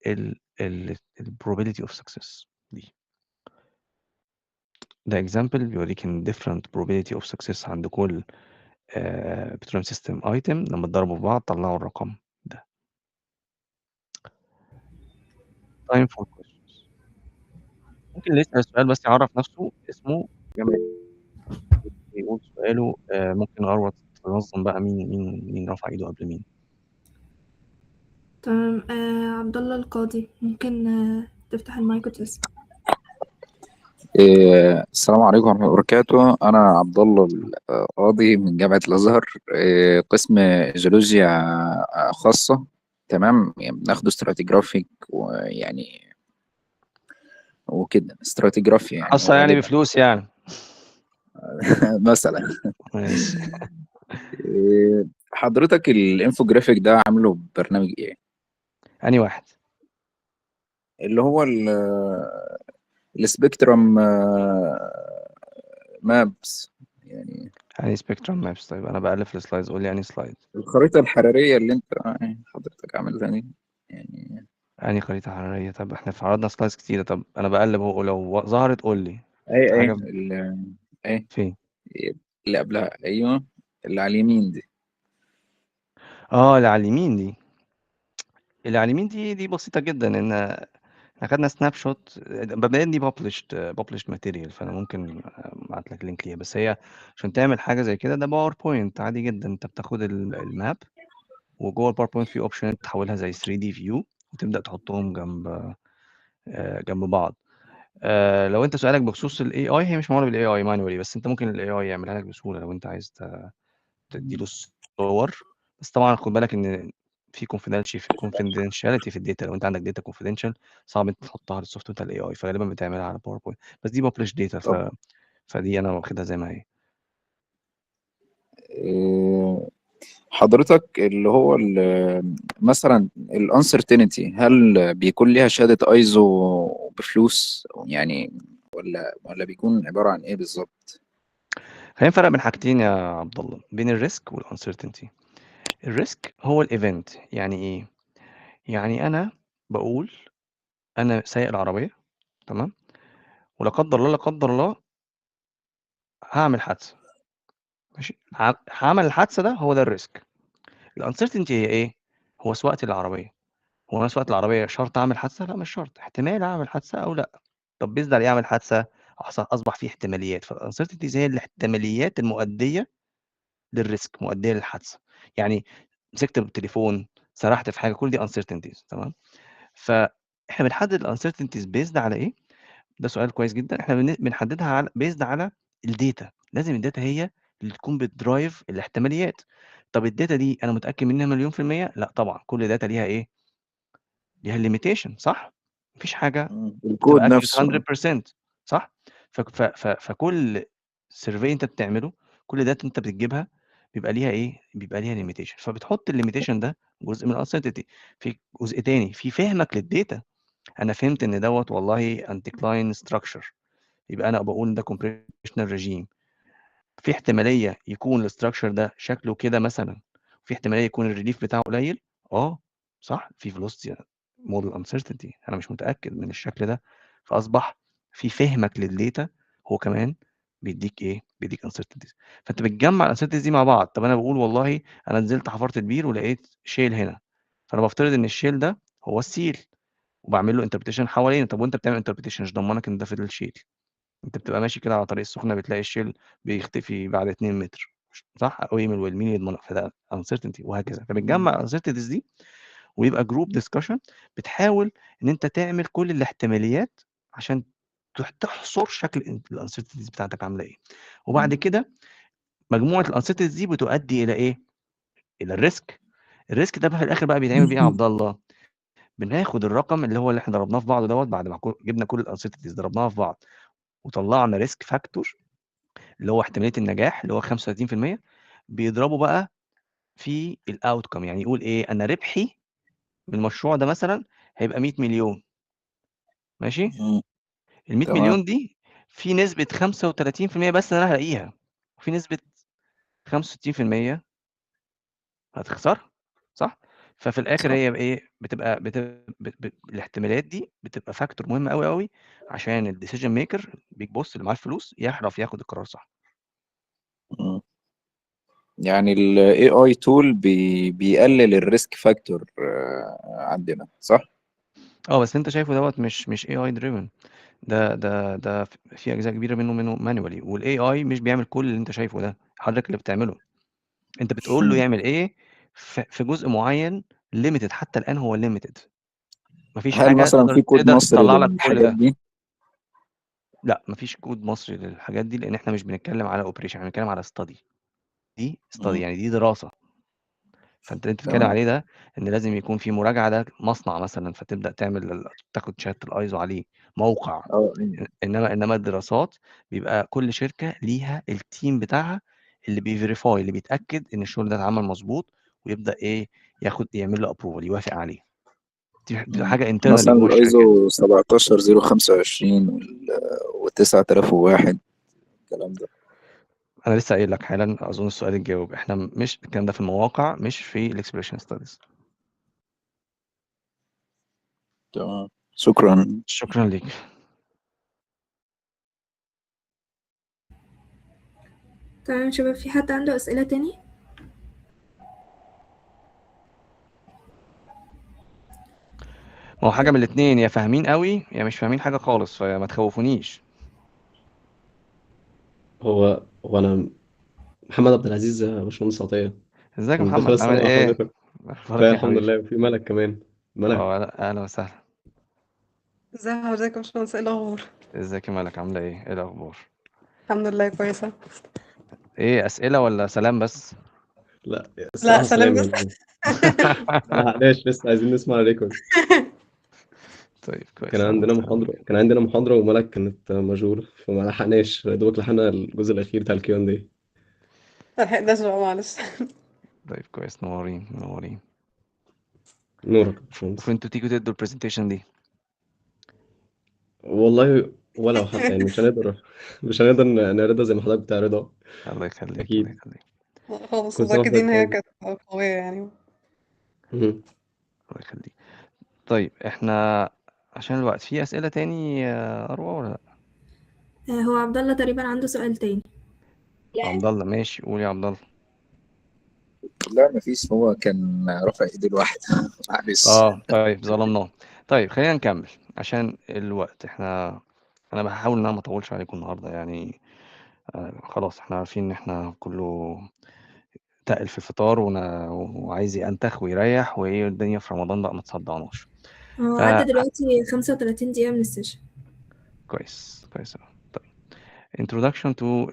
ال ال الprobability of success دي. ده example بيوريك إن different probability of success عند كل petroleum system item لمّا اتضربوا في بعض طلّعوا الرقم ده. Time for questions. ممكن اللي يسأل السؤال بس يعرّف نفسه، اسمه، جامعة، يقول سؤاله. ممكن أروى تنظّم بقى مين رفع إيده قبل مين. تمام. عبد الله القاضي، ممكن تفتح المايك وتسأل. السلام عليكم ورحمة الله وبركاته. أنا عبد الله القاضي من جامعة الأزهر، قسم جيولوجيا خاصة. تمام، يعني بناخده stratigraphic ويعني وكده stratigraphy يعني خاصة يعني غالبا. بفلوس يعني. مثلا. ماشي. حضرتك الانفوجرافيك ده عامله ببرنامج ايه؟ أنهي واحد؟ اللي هو ال spectrum maps يعني. أنهي spectrum maps؟ طيب، أنا باقلب في الslides، قُل لي أنهي slide. الخريطة الحرارية اللي انت حضرتك عاملها دي يعني. أنهي خريطة حرارية؟ طب إحنا في عرضنا slides كتيرة، طب أنا باقلب أهو، لو ظهرت قُل لي. اي في اي حاجة ايه. فين؟ اللي قبلها، ايوه، اللي على اليمين دي. آه، اللي على اليمين دي. اللي على اليمين دي بسيطة جدًا، إن إحنا خدنا snapshot. مبدئيًا دي published material، فأنا ممكن أبعت لك link ليها، بس هي عشان تعمل حاجة زي كده، ده PowerPoint عادي جدًا، أنت بتاخد الmap وجوّه الPowerPoint في option إن أنت تحولها زي 3D view وتبدأ تحطهم جنب بعض. لو أنت سؤالك بخصوص الAI، هي مش معمولة بالAI manually، بس أنت ممكن الAI يعملها لك بسهولة لو أنت عايز تدّي له الصور، بس طبعًا خُد بالك إن في confidentiality في الdata، لو أنت عندك data confidential صعب أنت تحطها على الsoftware بتاع الAI، فغالبًا بتعملها على PowerPoint، بس دي published data. طب فدي أنا واخدها زي ما هي. حضرتك اللي هو مثلا ال uncertainty، هل بيكون ليها شهادة ايزو بفلوس يعني ولا بيكون عبارة عن ايه بالظبط؟ خلينا نفرق بين حاجتين يا عبد الله، بين الrisk والuncertainty. الrisk هو الevent. يعني إيه؟ يعني أنا باقول أنا سايق العربية، تمام؟ ولا قدر الله، لا قدر الله، هاعمل حادثة. ماشي؟ هاعمل الحادثة، ده هو ده الrisk. الuncertainty هي إيه؟ هو سواقتي للعربية. هو أنا سواقة العربية شرط أعمل حادثة؟ لأ، مش شرط، احتمال أعمل حادثة أو لأ. طب based على إيه أعمل حادثة؟ أصبح في احتماليات، فالuncertainties هي الاحتماليات المؤدية للrisk، مؤدية للحادثة. يعني مسكت التليفون، سرحت في حاجة، كل دي uncertainties، تمام؟ فإحنا بنحدد الuncertainties based على إيه؟ ده سؤال كويس جدًا، إحنا بنحددها على based على الdata، لازم الdata هي اللي تكون بتdrive الاحتماليات. طب الdata دي أنا متأكد منها مليون في المِيّة؟ لأ طبعًا، كل data ليها إيه؟ ليها limitation، صح؟ ما فيش حاجة الكود بتبقى accurate نفسه. 100%، صح؟ فك ف ف فكل survey أنت بتعمله، كل data أنت بتجيبها بيبقى ليها إيه، بيبقى ليها limitation، فبتحط الlimitation ده جزء من الuncertainty. في جزء تاني، في فهمك للdata، أنا فهمت إن دوّة والله anticline structure، يبقى أنا باقول ده compressional regime. في احتمالية يكون الstructure ده شكله كده مثلًا، وفي احتمالية يكون الrelief بتاعه قليل، آه، صح، في velocity model uncertainty، أنا مش متأكد من الشكل ده، فأصبح في فهمك للdata هو كمان بيدّيك إيه، بيدّيك uncertainties، فأنت بتجمّع الuncertainties دي مع بعض. طب أنا باقول والله أنا نزلت حفرت البير ولقيت shale هنا، فأنا بافترض إن الshale ده هو ال seal وباعمل له interpretation حوالينه. طب وأنت بتعمل interpretation إيش ضمّنك إن ده فضل shale؟ أنت بتبقى ماشي كده على طريق السخنة بتلاقي الshale بيختفي بعد 2 متر، صح؟ أو يعمل well، مين يضمن؟ فده uncertainty وهكذا. فبتجمّع الuncertainties دي ويبقى group discussion، بتحاول إن أنت تعمل كل الاحتماليات عشان تحصر شكل الuncertainties بتاعتك عاملة إيه، وبعد كده مجموعة الuncertainties دي بتؤدي إلى إيه؟ الى ال risk. ال risk ده بقى في الاخر بقى بيتعمل بيه يا عبد الله، بناخد الرقم اللي هو اللي احنا ضربناه في بعض دوت، بعد ما جبنا كل ال uncertainties ضربناها في بعض وطلعنا risk factor اللي هو احتمالية النجاح اللي هو 35%، بيضربوا بقى في ال outcome. يعني يقول ايه، انا ربحي من المشروع ده مثلا هيبقى 100 مليون، ماشي؟ ال 100 مليون دي في نسبه 35% بس انا هلاقيها، وفي نسبه 65% هتخسرها، صح؟ ففي الاخر صح. هي ايه بتبقى الاحتمالات دي بتبقى factor مهم قوي قوي عشان ال decision maker big boss اللي معاه الفلوس يعرف ياخد القرار صح. يعني ال AI tool بيقلل ال risk factor عندنا، صح؟ اه بس انت شايفه دوت مش AI driven، ده في اجزاء كبيرة منه manually، وال AI مش بيعمل كل اللي انت شايفه ده، حضرتك اللي بتعمله، انت بتقول له يعمل ايه في جزء معين limited، حتى الان هو limited، مفيش هل حاجة مثلا تقدر في كود تقدر مصري تطلع لك كل للحاجات ده. دي؟ لا مفيش كود مصري للحاجات دي، لان احنا مش بنتكلم على operation، احنا بنتكلم على study. دي study يعني دي دراسة. فانت اللي انت بتتكلم عليه ده ان لازم يكون في مراجعه، ده مصنع مثلا فتبدا تعمل تاخد شهادة الايزو عليه، موقع. انما الدراسات بيبقى كل شركة ليها ال team بتاعها اللي بي verify، اللي بيتاكد ان الشغل ده اتعمل مظبوط، ويبدا ايه ياخد يعمل له approval، يوافق عليه. دي حاجة internally مثلا جوه الشركات. الايزو 17025 وال 9001 الكلام ده. انا لسه قايل لك حالا، اظن السؤال اتجاوب. احنا مش الكلام ده في المواقع، مش في ال exploration studies. تمام، شكرا. شكرا ليك. تمام شباب، في حد عنده اسئلة تاني؟ ما هو حاجة من الاثنين، يا فاهمين قوي يا مش فاهمين حاجة خالص، فما تخوفونيش. هو انا محمد عبد العزيز يا باشمهندس عطية. ازيك يا كنت محمد، داخل عامل السلام على ايه؟ حضرتك. اخبارك يا الحمد حبيبي؟ لله. وفي ملك كمان. ملك. اه اهلا وسهلا. ازي حضرتك يا باشمهندس، ايه الاخبار؟ ازيك يا ملك، عامله ايه؟ ايه الاخبار؟ الحمد لله كويسة. ايه اسئلة ولا سلام بس؟ لا لا الصراحة سلام سلام بس. يعني. ما لحقناش، لسه عايزين نسمع ال record. طيب كويس. كان عندنا محاضرة وملك كانت مشغولة فما لحقناش، يا دوبك لحقنا الجزء الأخير بتاع ال Q and A. ما لحقناش بقى، معلش. طيب كويس، نورين نورين. نورك يا باشمهندس. المفروض انتوا تيجوا تدوا ال presentation دي. والله ولو حتى يعني مش هنقدر نعرضها زي ما حضرتك بتعرضها. الله يخليك، الله أكيد. يخليك. خالص، كل سنة متأكدين وحضرتك ان هي طيب. كانت قوية يعني. الله يخليك. طيب احنا عشان الوقت في أسئلة تاني يا أروى ولا لأ؟ هو عبد الله تقريبا عنده سؤال تاني. عبد الله ماشي، قول يا عبد الله. لا مفيش، هو كان رفع ايده لوحده. معلش. طيب ظلمناه. طيب خلينا نكمل عشان الوقت. انا بحاول ان انا ما اطولش عليكم النهارده يعني. خلاص احنا عارفين ان احنا كله تقل في الفطار وعايز ينتخ ويريح، وايه الدنيا في رمضان بقى ما تصدعناش. هو عدى دلوقتي 35 دقيقة من ال session. كويس كويس. طيب introduction to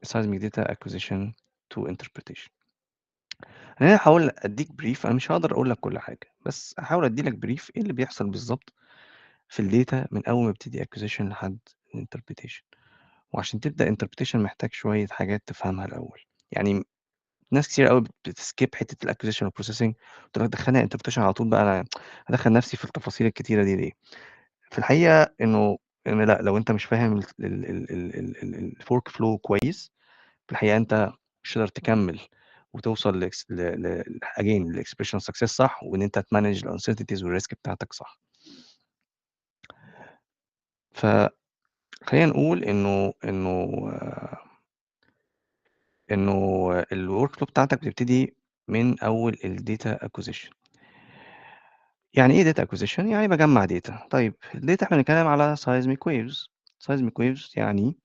seismic data acquisition to interpretation. انا هحاول اديك brief، انا مش هقدر اقول لك كل حاجة، بس هحاول ادي لك brief ايه اللي بيحصل بالظبط في ال data من اول ما ابتدي acquisition لحد interpretation. وعشان تبدا interpretation محتاج شوية حاجات تفهمها الاول. يعني ناس كتير قوي بت skip حتة ال acquisition وال processing وتروح تدخلها interpretation على طول. بقى انا هدخل نفسي في التفاصيل الكتيرة دي ليه؟ في الحقيقة انه ان لا، لو انت مش فاهم ال workflow كويس، في الحقيقة انت مش هتقدر تكمل وتوصل again لل exploration success صح، وان انت ت manage ال uncertainties وال risk بتاعتك صح. فخلينا نقول انه انه ال workflow بتاعتك بتبتدي من اول ال data acquisition. يعني ايه data acquisition؟ يعني بجمع data. طيب ال data احنا بنتكلم على seismic waves. seismic waves يعني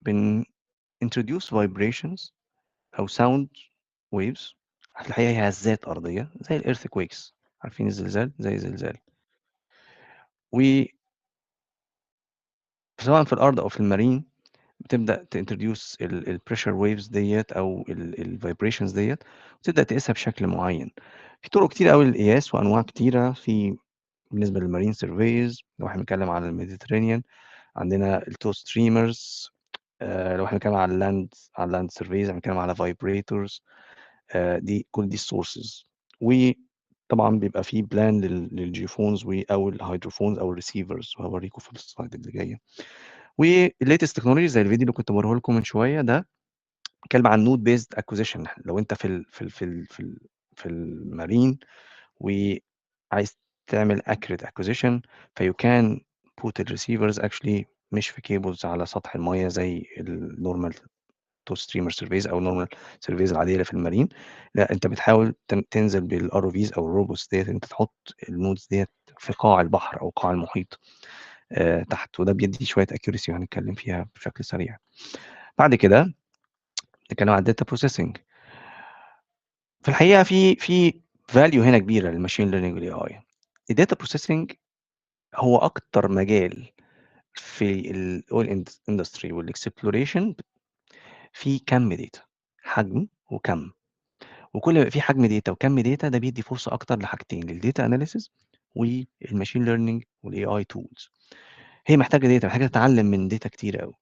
بن introduce vibrations او sound waves. في الحقيقة هي هزات ارضية زي ال earthquakes، عارفين الزلزال، زي الزلزال، و سواء في الارض او في ال marine بتبدأ ت introduce ال pressure waves ديّة أو ال vibrations ديّة، وتبدأ تقيسها بشكل معيّن. في طرق كتيرة أوي للقياس وأنواع كتيرة، في بالنسبة لل marine surveys لو إحنا بنتكلم على ال Mediterranean، عندنا ال toe streamers، لو إحنا بنتكلم على ال land surveys بنتكلم على vibrators، دي كل دي ال sources. وطبعًا بيبقى في plan لل geophones أو ال hydrophones أو ال receivers، وهاوريكم في ال slide اللي جاية. وال latest technology زي الفيديو اللي كنت باوريه لكم من شوية ده، بيتكلم عن node based acquisition. لو أنت في ال marine وعايز تعمل accurate acquisition، ف you can put the receivers actually مش في cables على سطح المَيّة زي ال normal toe streamer surveys أو normal surveys العادية اللي في ال marine، لأ أنت بتحاول تنزل بال ROVs أو ال robots ديّة، أنت تحط ال nodes ديّة في قاع البحر أو قاع المحيط تحت، وده بيدّي شوية accuracy وهنتكلم فيها بشكل سريع. بعد كده نتكلم عن ال data processing. في الحقيقة في value هنا كبيرة لل machine learning وال AI. ال data processing هو أكتر مجال في ال oil industry وال exploration فيه كَم data، حجم وكَم. وكل ما يبقى في حجم data وكَم data، ده بيدّي فرصة أكتر لحاجتين، لل data analysis وال machine learning وال AI tools. هي محتاجة data، محتاجة تتعلم من data كتيرة أوي.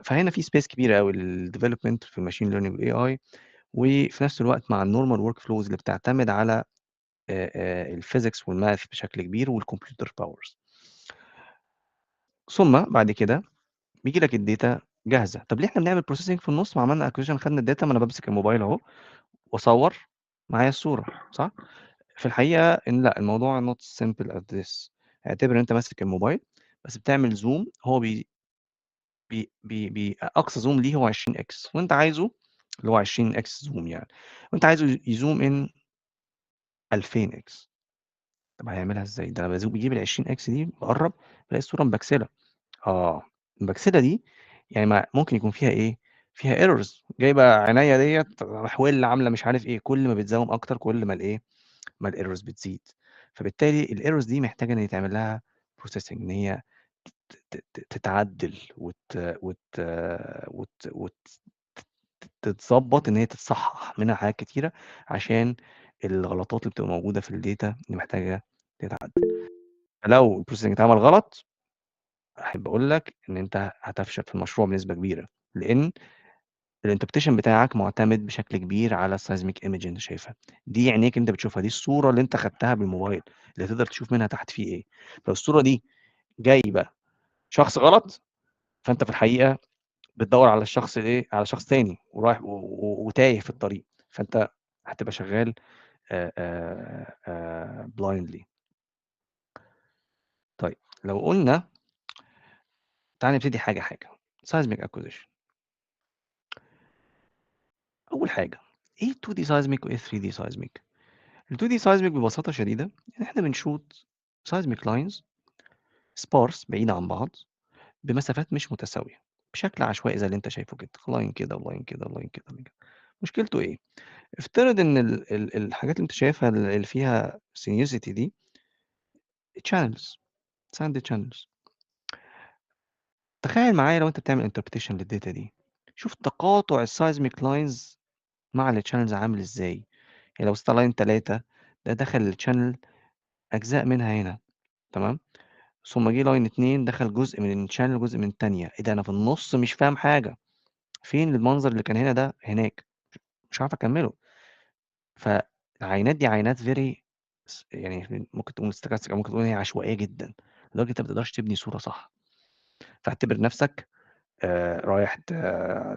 فهنا في space كبيرة أوي لل development في ال machine learning وال AI، وفي نفس الوقت مع ال normal workflows اللي بتعتمد على ال physics وال math بشكل كبير وال computer powers. ثم بعد كده بييجي لك ال data جاهزة. طب ليه إحنا بنعمل processing في النُص؟ ما عملنا acquisition، خدنا ال data، ما أنا بامسك الموبايل أهو وأصوّر معايا الصورة، صح؟ في الحقيقة إن لأ، الموضوع not simple as this. اعتبر إن أنت ماسك الموبايل بس بتعمل zoom، هو بي بي بي بي أقصى zoom ليه هو 20x، وأنت عايزه اللي هو 20x zoom يعني، وأنت عايزه ي zoom in 2000x. طب هيعملها إزاي؟ ده أنا باجيب ال20x دي باقرّب بالاقي الصورة مبكسلة. المبكسلة دي يعني ما ممكن يكون فيها إيه، فيها errors، جايبة عينيّا ديّة محولة عاملة مش عارف إيه، كل ما بت zoom أكتر كل ما الإيه، ما ال errors بتزيد. فبالتالي ال errors دي محتاجة إن يتعمل لها processing، إن هي ت ت ت تتعدل وت وت وت وت تتضبّط، إن هي تتصحح منها حاجات كتيرة عشان الغلطات اللي بتبقى موجودة في ال data اللي محتاجة تتعدل. فلو ال processing اتعمل غلط، أحب أقول لك إن أنت هتفشل في المشروع بنسبة كبيرة، لإن ال interpretation بتاعك معتمد بشكل كبير على ال seismic image اللي أنت شايفها. دي عينيك أنت بتشوفها، دي الصورة اللي أنت خدتها بالموبايل اللي تقدر تشوف منها تحت فيه إيه. لو الصورة دي جايبة شخص غلط، فأنت في الحقيقة بتدوّر على الشخص إيه، على شخص تاني ورايح و و وتايه في الطريق، فأنت هتبقى شغال blindly. طيب لو قُلنا تعالَ نبتدي حاجة، حاجة. seismic acquisition. أول حاجة، إيه 2D seismic وإيه 3D seismic؟ ال 2D seismic ببساطة شديدة إن إحنا بن shoot seismic lines sparse بعيدة عن بعض بمسافات مش متساوية، بشكل عشوائي زي اللي أنت شايفه كده، line كده و line كده و line كده و line كده. مشكلته إيه؟ افترض إن ال ال الحاجات اللي أنت شايفها اللي فيها sinuosity دي channels، sand channels. تخيل معايا لو أنت بتعمل interpretation لل data دي، شوف تقاطع ال seismic lines مع ال channels عامل إزاي. يعني لو بصيت على line 3 ده دخل ال channel أجزاء منها هنا، تمام؟ ثم جه line 2 دخل جزء من ال channel وجزء من التانية، إيه ده، أنا في النُص مش فاهم حاجة، فين المنظر اللي كان هنا ده هناك، مش عارف أكمّله. فالعينات دي عينات very يعني ممكن تقول stochastic أو ممكن تقول إن هي عشوائية جدًا، لدرجة أنت ما تقدرش تبني صورة صح. فاعتبر نفسك رايح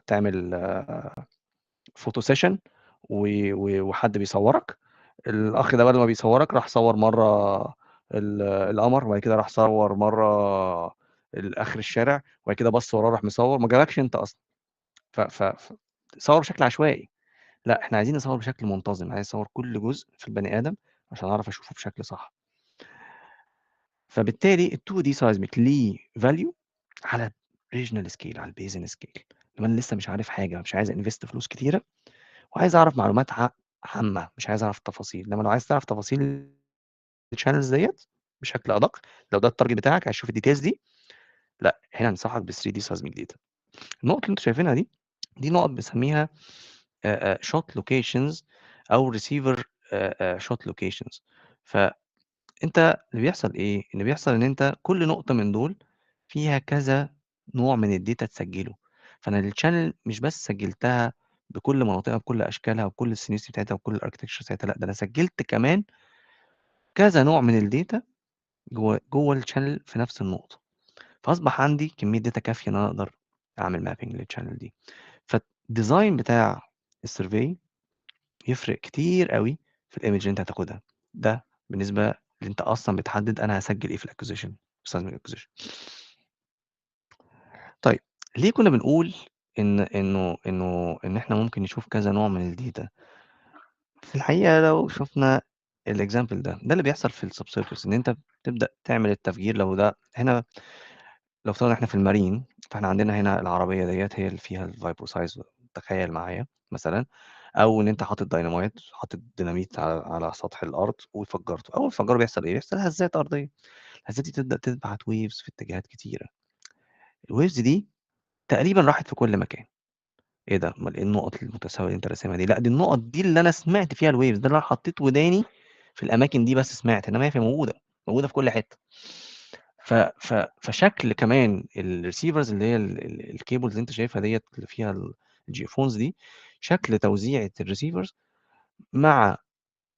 تعمل photo session و و وحد بيصوّرك، الأخ ده بدل ما بيصوّرك راح صوّر مرّة القمر، وبعد كده راح صوّر مرّة آخر الشارع، وبعد كده بَص وراه راح مصوّر، ما جابكش أنت أصلًا. ف ف ف صوّر بشكل عشوائي. لأ، إحنا عايزين نصوّر بشكل منتظم، عايز أصوّر كل جزء في البني آدم عشان أعرف أشوفه بشكل صح. فبالتالي ال 2D seismic ليه value على regional scale، على ال basin scale. لما أنا لسه مش عارف حاجة، مش عايز invest فلوس كتيرة وعايز أعرف معلومات عامة، مش عايز أعرف تفاصيل. إنما لو عايز تعرف تفاصيل ال channels ديّة بشكل أدق، لو ده ال target بتاعك عايز تشوف ال details دي، لأ، هنا أنصحك بال 3D seismic data. النقط اللي أنتم شايفينها دي، دي نقط بنسميها shot locations أو receiver shot locations. فأنت اللي بيحصل إيه؟ اللي بيحصل إن أنت كل نقطة من دول فيها كذا نوع من ال data تسجله. فأنا ال channel مش بس سجلتها بكل مناطقها بكل أشكالها وبكل ال sinuosity بتاعتها وبكل ال architecture بتاعتها، لأ ده أنا سجلت كمان كذا نوع من ال data جوه ال channel في نفس النقطة. فأصبح عندي كمية data كافية إن أنا أقدر أعمل mapping لل channel دي. فال design بتاع ال survey يفرق كتير قوي في ال image اللي أنت هتاخدها. ده بالنسبة اللي أنت أصلا بتحدد أنا هسجل إيه في ال acquisition، seismic acquisition. طيب ليه كنا بنقول إن إنه إنه إن إحنا ممكن نشوف كذا نوع من ال data؟ في الحقيقة لو شفنا ال example ده، ده اللي بيحصل في ال subsurface، إن أنت بتبدأ تعمل التفجير. لو ده هنا، لو افترضنا إحنا في ال marine، فإحنا عندنا هنا العربية ديت هي اللي فيها ال vibroseis، تخيل معايا مثلا، أو إن أنت حاطط دايناميت، حاطط ديناميت على سطح الأرض وفجرته. أول ما تفجره بيحصل إيه؟ بيحصل هزات أرضية. الهزات دي تبدأ تبعت waves في اتجاهات كتيرة. ال waves دي تقريبا راحت في كل مكان. ايه ده؟ امال ايه النقط المتساويه اللي انت راسمها دي؟ لا دي النقط دي اللي انا سمعت فيها ال waves، ده اللي انا حطيت وداني في الاماكن دي بس سمعت، انما هي في موجوده في كل حتة. ف ف فشكل كمان ال receivers اللي هي ال cables اللي انت شايفها ديت اللي فيها ال geophones دي، شكل توزيعة ال receivers مع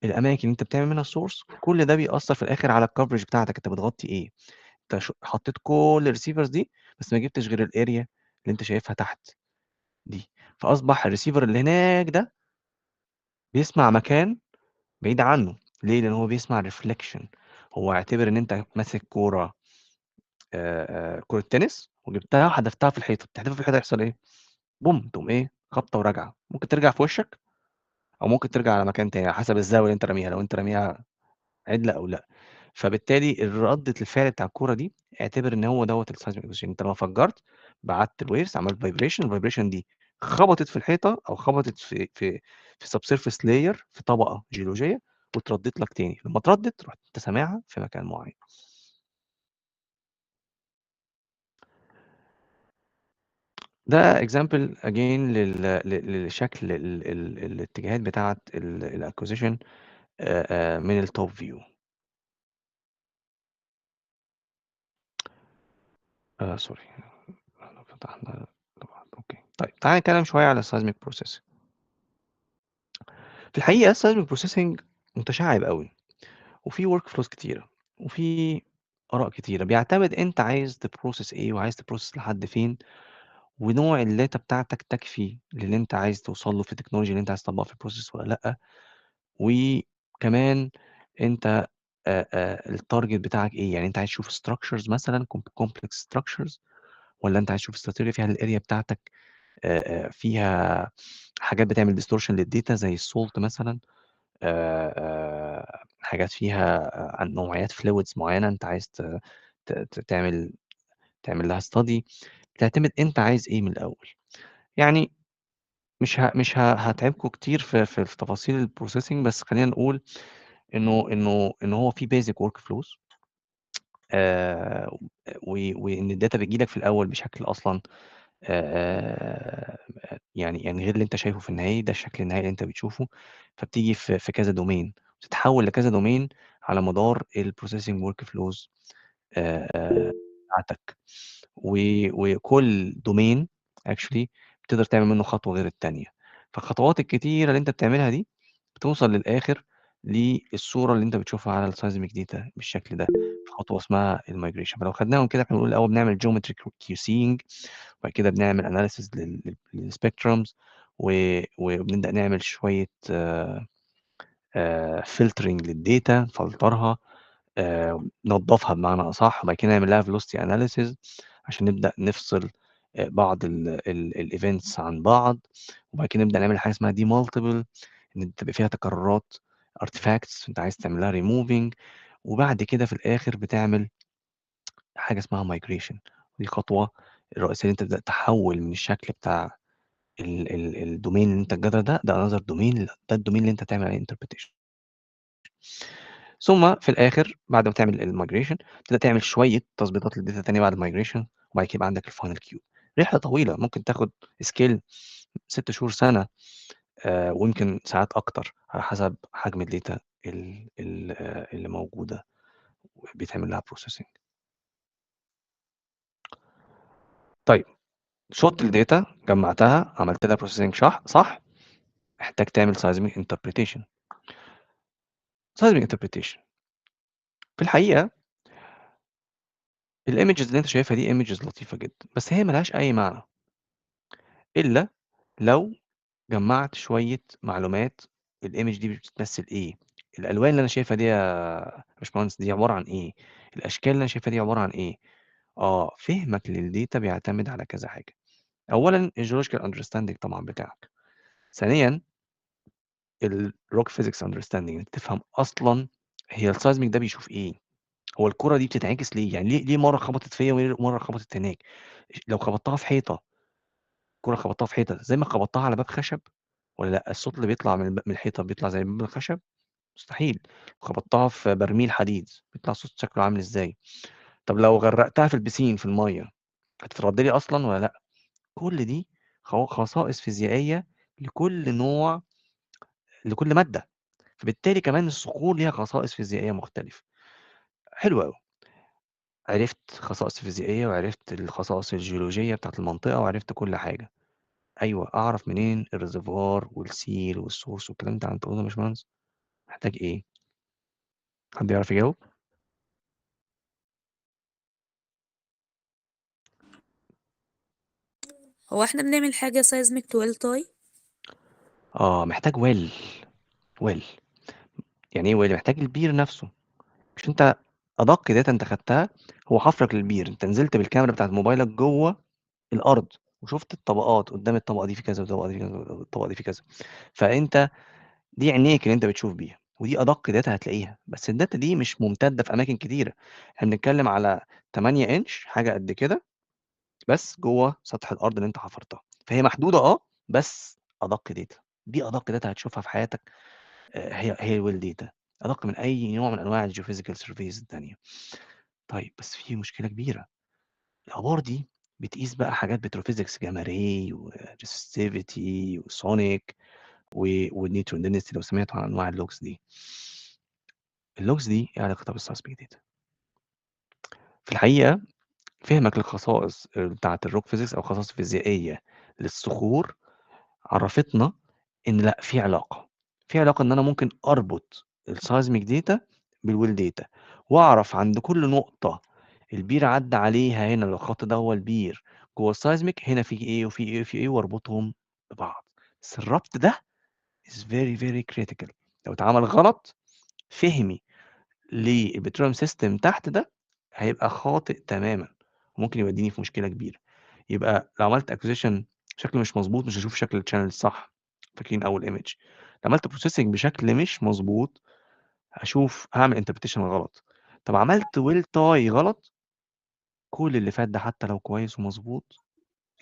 الاماكن اللي انت بتعمل منها ال source، كل ده بيأثر في الاخر على ال coverage بتاعتك. انت بتغطي ايه؟ انت حطيت كل ال receivers دي بس ما جبتش غير ال area اللي انت شايفها تحت دي، فاصبح الريسيفر اللي هناك ده بيسمع مكان بعيد عنه. ليه؟ لان هو بيسمع reflection. هو اعتبر ان انت ماسك كورة، كورة تنس، وجبتها وحدفتها في الحيطة. بتحدفها في الحيطة يحصل ايه؟ بوم، تقوم ايه؟ خبطه وراجعه. ممكن ترجع في وشك او ممكن ترجع على مكان تاني على حسب الزاوية اللي انت راميها، لو انت راميها عدله او لا. فبالتالي ردة الفعل بتاع الكورة دي اعتبر ان هو دوت ال seismic acquisition. انت لما فجرت بعت ال waves، عملت vibration، ال vibration دي خبطت في الحيطة او خبطت في subsurface layer، في طبقه جيولوجيه، وتردت لك تاني. لما تردت رحت انت سامعها في مكان معين. ده example again لشكل الاتجاهات بتاعه ال acquisition من ال top view. sorry، فتحنا. okay طيب تعالى نتكلم شوية على ال seismic processing. في الحقيقة ال seismic processing متشعب قوي، وفي workflows كتيرة، وفي اراء كتيرة. بيعتمد انت عايز ت process ايه وعايز ت process لحد فين، ونوع ال data بتاعتك تكفي للي انت عايز توصل له في ال technology اللي انت عايز تطبقها في ال process ولا لا، وكمان انت ال target بتاعك ايه. يعني انت عايز تشوف structures مثلا، complex structures، ولا انت عايز تشوف استراتيجية فيها ال area بتاعتك فيها حاجات بتعمل distortion لل data زي ال salt مثلا، حاجات فيها نوعيات fluids معينة انت عايز تعمل لها study. بتعتمد انت عايز ايه من الاول. يعني مش هتعبكم كتير في تفاصيل ال processing، بس خلينا نقول انه هو في basic workflows، وان ال data بتجيلك في الاول بشكل اصلا، يعني غير اللي انت شايفه في النهاية. ده الشكل النهائي اللي انت بتشوفه. فبتيجي في كذا domain، بتتحول لكذا domain على مدار ال processing workflows بتاعتك، وكل domain actually بتقدر تعمل منه خطوة غير الثانية. فالخطوات الكتيرة اللي انت بتعملها دي بتوصل للاخر للصورة اللي انت بتشوفها على ال seismic data بالشكل ده، في خطوة اسمها ال migration. فلو خدناهم كده احنا بنقول الاول بنعمل geometric QCing، وبعد كده بنعمل analysis لل spectrums، وبنبدا نعمل شوية filtering لل data، نفلترها، ننضفها بمعنى اصح، وبعد كده نعمل لها velocity analysis عشان نبدا نفصل بعض ال events عن بعض، وبعد كده نبدا نعمل حاجة اسمها demultiple، ان تبقى فيها تكررات artifacts انت عايز تعمل لها ريموفنج، وبعد كده في الاخر بتعمل حاجة اسمها migration. دي خطوة الرئيسية اللي انت تبدا تحول من الشكل بتاع ال domain اللي انت الجدر ده another domain، ده ال domain اللي انت تعمل عليه interpretation. ثم في الاخر بعد ما تعمل ال migration تبدا تعمل شوية تظبيطات لل data ثانية بعد ال migration، وبعد كده يبقى عندك ال final cube. رحلة طويلة ممكن تاخد scale 6 شهور، سنة، ويمكن ساعات أكتر على حسب حجم الdata ال ال اللي موجودة وبيتعمل لها processing. طيب شُفت الdata، جمّعتها، عملت لها processing صح، محتاج تعمل seismic interpretation. seismic interpretation في الحقيقة الimages اللي أنت شايفها دي images لطيفة جدًا، بس هي ما لهاش أي معنى. إلا لو جمّعت شوية معلومات، الimage دي بتمثل إيه، الألوان اللي أنا شايفها دي يا باشمهندس دي عبارة عن إيه، الأشكال اللي أنا شايفها دي عبارة عن إيه. فهمك للdata بيعتمد على كذا حاجة. أولًا الgeological understanding طبعًا بتاعك. ثانيًا الrock physics understanding، إنك تفهم أصلًا هي الseismic ده بيشوف إيه، هو الكرة دي بتتعكس ليه؟ يعني ليه مرّة خبطت فيّا وليه مرّة خبطت هناك؟ لو خبطتها في حيطة، الكرة خبطتها في حيطة زي ما خبطتها على باب خشب والّا لأ؟ الصوت اللي بيطلع من الحيطة بيطلع زي باب الخشب؟ مستحيل. خبطتها في برميل حديد بيطلع صوت شكله عامل إزاي؟ طب لو غرقتها في البيسين في المَيّة هتترد لي أصلًا والّا لأ؟ كل دي خصائص فيزيائية لكل نوع، لكل مادة، فبالتالي كمان الصخور ليها خصائص فيزيائية مختلفة. حلو أوي. عرفت خصائص فيزيائية وعرفت الخصائص الجيولوجية بتاعة المنطقة وعرفت كل حاجة. أيوه، أعرف منين الreservoir والseal والsource والكلام اللي أنت بتقوله ده يا باشمهندس؟ محتاج إيه؟ حد يعرف يجاوب؟ هو إحنا بنعمل حاجة seismic to well tie؟ محتاج well، well. يعني إيه well؟ محتاج البير نفسه. مش أنت أدق data أنت خدتها هو حفرك للبير، أنت نزلت بالكاميرا بتاعة موبايلك جوّه الأرض وشُفت الطبقات، قدّام الطبقة دي في كذا، والطبقة دي في كذا، والطبقة دي في كذا. فأنت دي عينيك اللي أنت بتشوف بيها، ودي أدق data هتلاقيها، بس الdata دي مش ممتدة في أماكن كتيرة. إحنا بنتكلم على 8 إنش حاجة قد كده بس جوّه سطح الأرض اللي أنت حفرتها، فهي محدودة بس أدق data. دي أدق data هتشوفها في حياتك، هي الwell data، أدق من أي نوع من أنواع الgeophysical surveys التانية. طيب بس في مشكلة كبيرة، الآبار دي بتقيس بقى حاجات petrophysics، gamma ray وresistivity وsonic وneutron density، لو سمعتوا عن أنواع الlogs دي. الlogs دي إيه علاقتها بالseismic data؟ في الحقيقة فهمك للخصائص بتاعة الrock physics أو الخصائص الفيزيائية للصخور عرّفتنا إن لأ، في علاقة، في علاقة إن أنا ممكن أربط الseismic data بالwell data وأعرف عند كل نقطة البير عدّى عليها هنا، لو الخط ده هو البير جوّه الseismic هنا في إيه وفي إيه وفي إيه وأربطهم ببعض. بس الربط ده is very very critical، لو اتعمل غلط فهمي للpetroleum system تحت ده هيبقى خاطئ تمامًا، وممكن يوديني في مشكلة كبيرة. يبقى لو عملت acquisition بشكل مش مضبوط مش هاشوف شكل الchannel صح، فاكرين أول image. لو عملت processing بشكل مش مضبوط هاشوف هاعمل interpretation غلط. طب عملت well tie غلط، كل اللي فات ده حتى لو كويس ومضبوط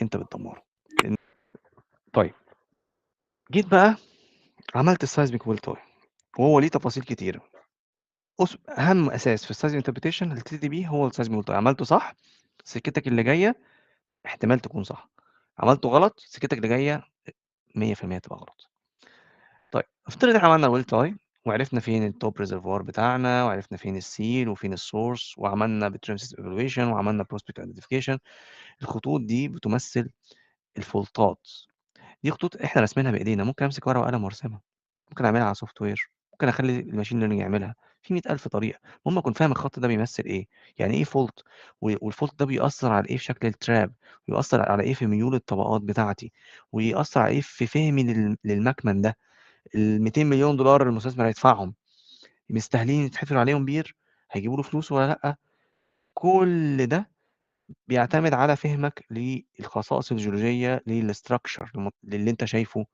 أنت بتدمره. لإن طيب جيت بقى عملت الseismic well tie وهو ليه تفاصيل كتيرة. أهم أساس في الseismic interpretation اللي تبتدي بيه هو الseismic well tie، عملته صح سكتك اللي جاية احتمال تكون صح، عملته غلط سكتك اللي جاية 100% تبقى غلط. طيب افترض إحنا عملنا well tie وعرفنا فين الtop reservoir بتاعنا وعرفنا فين الseal وفين الsource وعملنا petroleum system evaluation وعملنا prospect identification. الخطوط دي بتمثل الفولتات، دي خطوط إحنا راسمينها بإيدينا، ممكن أمسك ورقة وقلم وأرسمها، ممكن أعملها على software، ممكن أخلّي الmachine learning يعملها، في 100,000 طريقة، المهم أكون فاهم الخط ده بيمثل إيه، يعني إيه fault والfault ده بيأثّر على إيه في شكل الtrap، ويأثّر على إيه في ميول الطبقات بتاعتي، ويأثّر على إيه في فهمي للمكمن ده. ال200.000.000 دولار اللي المستثمر هيدفعهم مستاهلين يتحفر عليهم بير؟ هيجيبوا له فلوس والّا لأ؟ كل ده بيعتمد على فهمك للخصائص الجيولوجية للstructure للي أنت شايفه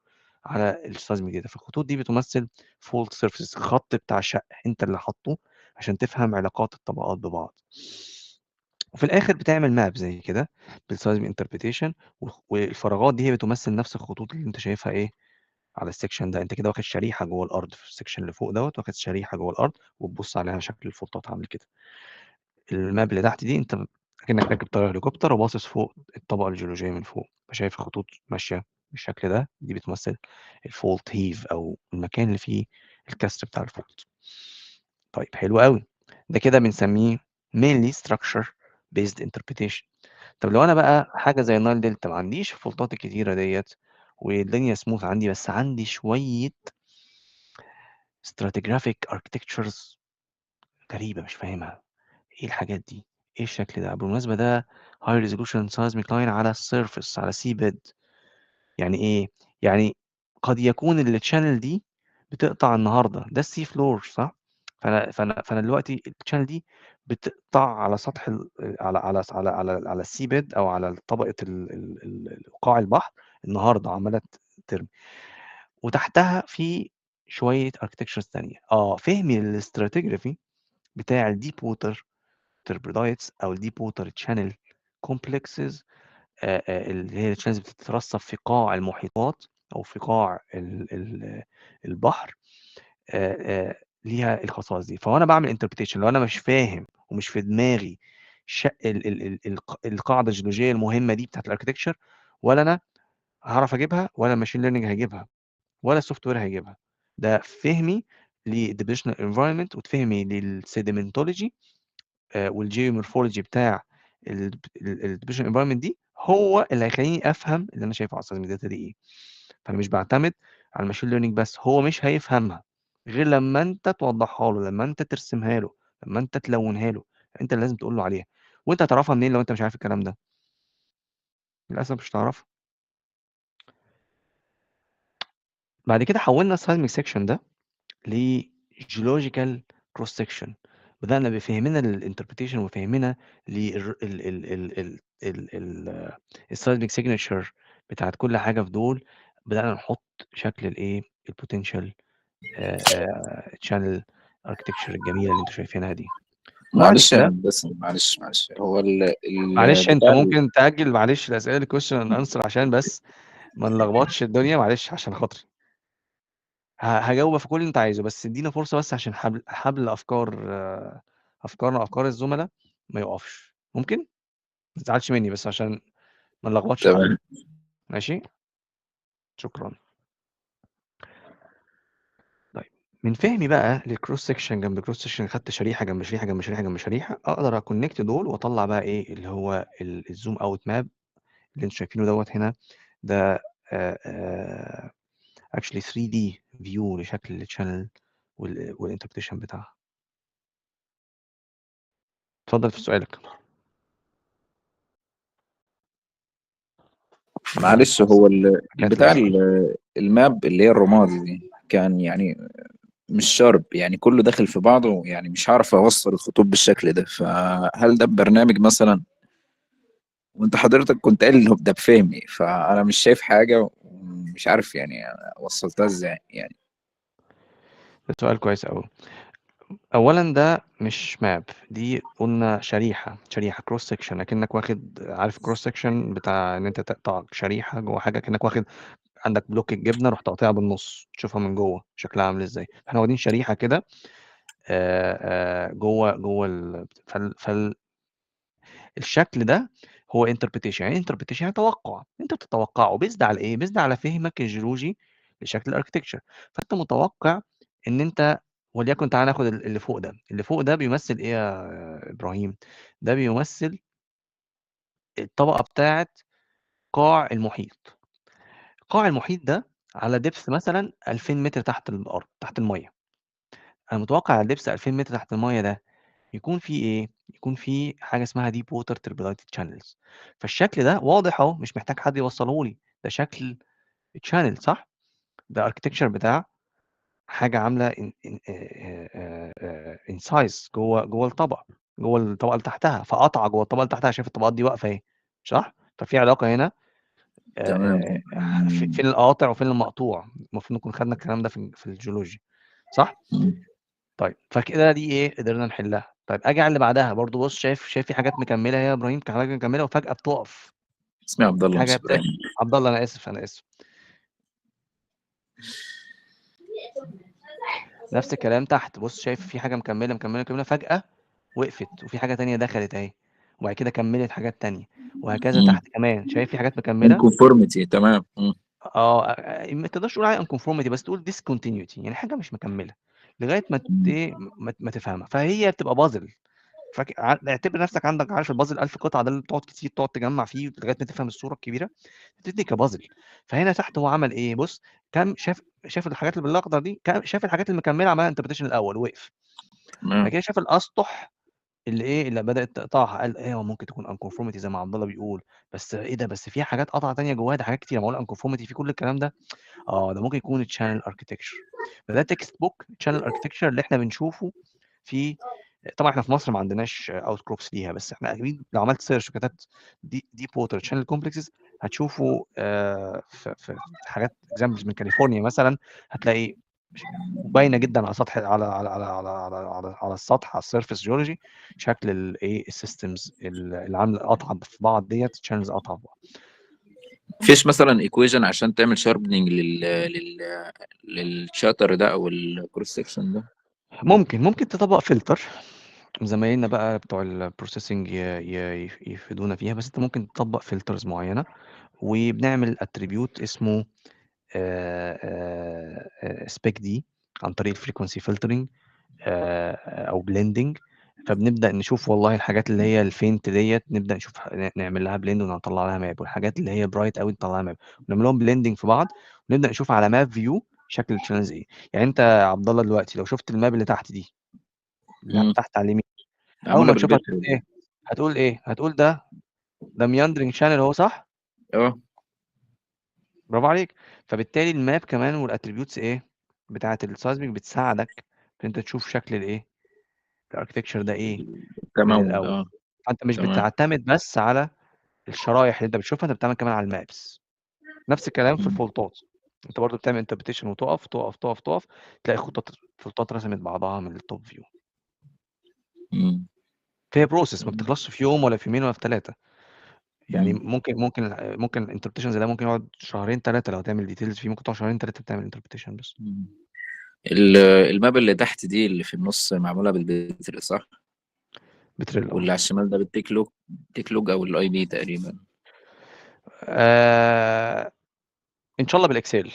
على الseismic data. فالخطوط دي بتمثل fault surfaces، خط بتاع شق أنت اللي حاطّه عشان تفهم علاقات الطبقات ببعض. وفي الآخر بتعمل map زي كده بالseismic interpretation، والفراغات دي هي بتمثل نفس الخطوط اللي أنت شايفها إيه على الsection ده. أنت كده واخد شريحة جوّه الأرض في الsection اللي فوق دوّة، واخد شريحة جوّه الأرض وتبُص عليها شكل الفولتات عامل كده. الmap اللي تحت دي أنت اكنك راكب طيارة هليكوبتر وباصص فوق الطبقة الجيولوجيه من فوق، فشايف خطوط ماشية بالشكل ده، دي بتمثل ال fault heave او المكان اللي فيه الكسر بتاع ال fault. طيب حلو قوي، ده كده بنسميه mainly structure based interpretation. طب لو انا بقى حاجة زي ال Nile Delta ما عنديش ال fault ات الكتيرة ديت والدنيا سموث عندي، بس عندي شوية stratigraphic architectures غريبة مش فاهمها، ايه الحاجات دي؟ ايه الشكل ده؟ بالمناسبة ده high resolution seismic line على ال surface، على seabed. يعني ايه؟ يعني قد يكون ال channel دي بتقطع النهارده، ده ال sea floor صح؟ فانا دلوقتي ال channel دي بتقطع على سطح ال على على على على على ال seabed او على طبقه قاع البحر النهارده عماله ترمي، وتحتها في شوية architectures ثانية. فهمي لل stratigraphy بتاع ال deep water turbidites او ال deep water channel complexes، اللي هي ال channels بتترسب في قاع المحيطات او في قاع البحر، ليها الخصائص دي. فانا بعمل interpretation لو انا مش فاهم ومش في دماغي القاعدة الجيولوجيه المهمة دي بتاعت ال architecture، ولا انا هعرف اجيبها، ولا ال machine learning هيجيبها، ولا ال software هيجيبها. ده فهمي لل depositional environment وفهمي لل sedimentology وال geomorphology بتاع ال deposition environment دي، هو اللي هيخليني افهم اللي انا شايفه على ال seismic data دي ايه. فانا مش بعتمد على ال machine learning بس، هو مش هيفهمها غير لما انت توضحها له، لما انت ترسمها له، لما انت تلونها له، انت اللي لازم تقول له عليها. وانت هتعرفها منين لو انت مش عارف الكلام ده؟ للاسف مش هتعرفها. بعد كده حولنا ال seismic section ده ل geological cross section، بدأنا بفهمنا لل interpretation وفهمنا لل ال ال seismic signature بتاعت كل حاجة في دول، بدأنا نحط شكل الايه، ال potential channel architecture الجميلة اللي انتوا شايفينها دي. بعد معلش يا كده هندسة، معلش هو معلش انت بتاع ممكن تأجل معلش الأسئلة ال question and answer عشان بس ما نلخبطش الدنيا، معلش عشان خاطري هجاوب في كل اللي انت عايزه، بس ادينا فرصة بس عشان حبل افكار، افكارنا وافكار الزملاء ما يقفش. ممكن ما تزعلش مني بس عشان ما نلخبطش حد. تمام. ماشي، شكرا. طيب من فهمي بقى لل cross section جنب cross section، خدت شريحة جنب شريحة جنب شريحة جنب شريحة، اقدر ا connect دول واطلع بقى ايه اللي هو ال zoom out map اللي انتوا شايفينه دوت هنا. ده actually 3D view لشكل ال channel وال interpretation بتاعها. اتفضل في سؤالك. معلش هو كانت بتاع الأسئلة. ال map اللي هي الرمادي دي كان يعني مش sharp، يعني كله داخل في بعضه، يعني مش عارف اوصل الخطوط بالشكل ده، فهل ده ببرنامج مثلا؟ وانت حضرتك كنت قايل إنه ده بفهمي، فانا مش شايف حاجة ومش عارف يعني وصلتها ازاي يعني. ده سؤال كويس قوي. اولا ده مش map، دي قلنا شريحة cross section، اكنك واخد، عارف cross section بتاع ان انت تقطع شريحة جوه حاجة، كانك واخد عندك block الجبنة رحت قاطعها بالنص تشوفها من جوه شكلها عامل ازاي. احنا واخدين شريحة كده جوه فال الشكل ده هو interpretation. يعني interpretation يعني توقع، انت بتتوقعه based على ايه؟ based على فهمك الجيولوجي لشكل ال architecture. فانت متوقع ان انت، وليكن تعالى ناخد اللي فوق ده، اللي فوق ده بيمثل ايه يا ابراهيم؟ ده بيمثل الطبقة بتاعه قاع المحيط. قاع المحيط ده على depth مثلا 2000 متر تحت الارض، تحت المية. انا متوقع على depth 2000 متر تحت المية ده يكون في ايه؟ يكون في حاجة اسمها deep water turbidite channels. فالشكل ده واضح اهو، مش محتاج حد يوصله لي، ده شكل channel صح؟ ده architecture بتاع حاجة عامله incise جوه الطبقة، جوه الطبقة اللي تحتها، فقطعه جوه الطبقة اللي تحتها، شايف الطبقات دي واقفة اهي صح؟ ففي علاقة هنا، تمام. فين القاطع وفين المقطوع. المفروض نكون خدنا الكلام ده في الجيولوجيا صح؟ طيب فكده دي ايه قدرنا نحلها. طيب اجي على اللي بعدها برضو، بص شايف في حاجات مكملة هي يا ابراهيم، كان حاجة مكملة وفجاة بتقف. اسمي عبد الله حاجة مش ابراهيم. عبد الله، انا اسف انا اسف. نفس الكلام تحت، بص شايف في حاجة مكملة مكملة مكملة، فجاة وقفت وفي حاجة تانية دخلت اهي، وبعد كده كملت حاجات تانية، وهكذا. تحت كمان شايف في حاجات مكملة. unconformity، تمام. اه، ما تقدرش تقول عليها unconformity، بس تقول discontinuity، يعني حاجة مش مكملة لغاية ما ايه ما تفهمها. فهي بتبقى بازل. اعتبر نفسك عندك، عارف البازل 1000 قطعه ده اللي بتقعد كتير تقعد تجمع فيه لغاية ما تفهم الصورة الكبيرة، بتدي كبازل. فهنا تحت هو عمل ايه؟ بص، كم شاف الحاجات اللي بالاخضر دي، شاف الحاجات اللي مكملة، عملها interpretation الاول، وقف. بعد كده شاف الاسطح اللي ايه اللي بدات تقطعها، قال ايه هو ممكن تكون unconformity زي ما عبد الله بيقول، بس ايه ده، بس في حاجات قطعه تانية جواها، ده حاجات كتير. معقول unconformity في كل الكلام ده؟ اه، ده ممكن يكون channel architecture. فده textbook channel architecture اللي احنا بنشوفه في، طبعا احنا في مصر ما عندناش outcrops ليها، بس احنا اكيد لو عملت search وكتبت deep water channel complexes هتشوفوا في حاجات examples من كاليفورنيا مثلا، هتلاقي باينة جدا على سطح على على على على على على, على السطح، على ال surface geology، شكل الايه ال systems اللي عامله قطعه في بعض ديت، channels قطعه في بعض. فيش مثلا equation عشان تعمل sharpening لل shatter ده او ال cross section ده؟ ممكن تطبق فلتر، زمايلنا بقى بتوع ال processing يفيدونا فيها، بس انت ممكن تطبق filters معينة، وبنعمل attribute اسمه spec D عن طريق ال frequency filtering او blending. فبنبدا نشوف والله الحاجات اللي هي ال faint ديت نبدا نشوف نعمل لها blend ونطلع لها map، والحاجات اللي هي bright قوي نطلع لها map، ونعمل لهم blending في بعض، ونبدا نشوف على map view شكل ال channels ايه. يعني انت يا عبد الله دلوقتي لو شفت ال map اللي تحت دي، اللي تحت على اليمين، اول معمولة ما تشوفها بالبيت. هتقول ايه؟ هتقول ايه؟ هتقول ده meandering channel هو، صح؟ اه. برافو عليك. فبالتالي ال map كمان وال attributes ايه بتاعه ال seismic بتساعدك في انت تشوف شكل الايه ال architecture ده ايه من تمام. الاول. فانت مش تمام. بتعتمد بس على الشرايح اللي انت بتشوفها، انت بتعمل كمان على ال maps. نفس الكلام في ال fault ات، انت برضو بتعمل interpretation وتقف تقف تقف تقف، تلاقي خطط fault ات رسمت بعضها من ال top view. فهي process ما بتخلصش في يوم ولا في يومين ولا في 3، يعني ممكن interpretation زي ده ممكن يقعد شهرين 3 لو تعمل details فيه، ممكن تقعد شهرين 3 بتعمل interpretation بس. ال map اللي تحت دي اللي في النص معمولة بال Petrel، صح؟ Petrel، اه. واللي على الشمال ده بال Techlog، Techlog او ال IP تقريبا. ان شاء الله بال Excel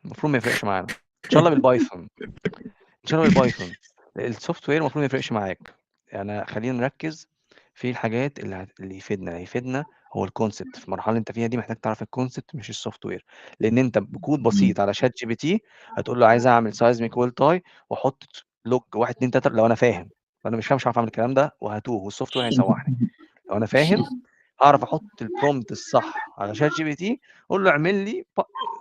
المفروض ما يفرقش معانا، ان شاء الله بال Python، ان شاء الله بال Python. ال software المفروض ما يفرقش معاك. يعني خلينا نركز في الحاجات اللي يفيدنا. اللي يفيدنا هو ال concept. في المرحلة اللي انت فيها دي محتاج تعرف ال concept مش ال software، لان انت بكود بسيط على ChatGPT هتقول له عايز اعمل seismic well tie واحط log 1 2 3. لو انا فاهم، لو انا مش فاهم مش هعرف اعمل الكلام ده وهتوه، وال software هيسوحني. لو انا فاهم هعرف احط ال prompt الصح على ChatGPT، اقول له اعمل لي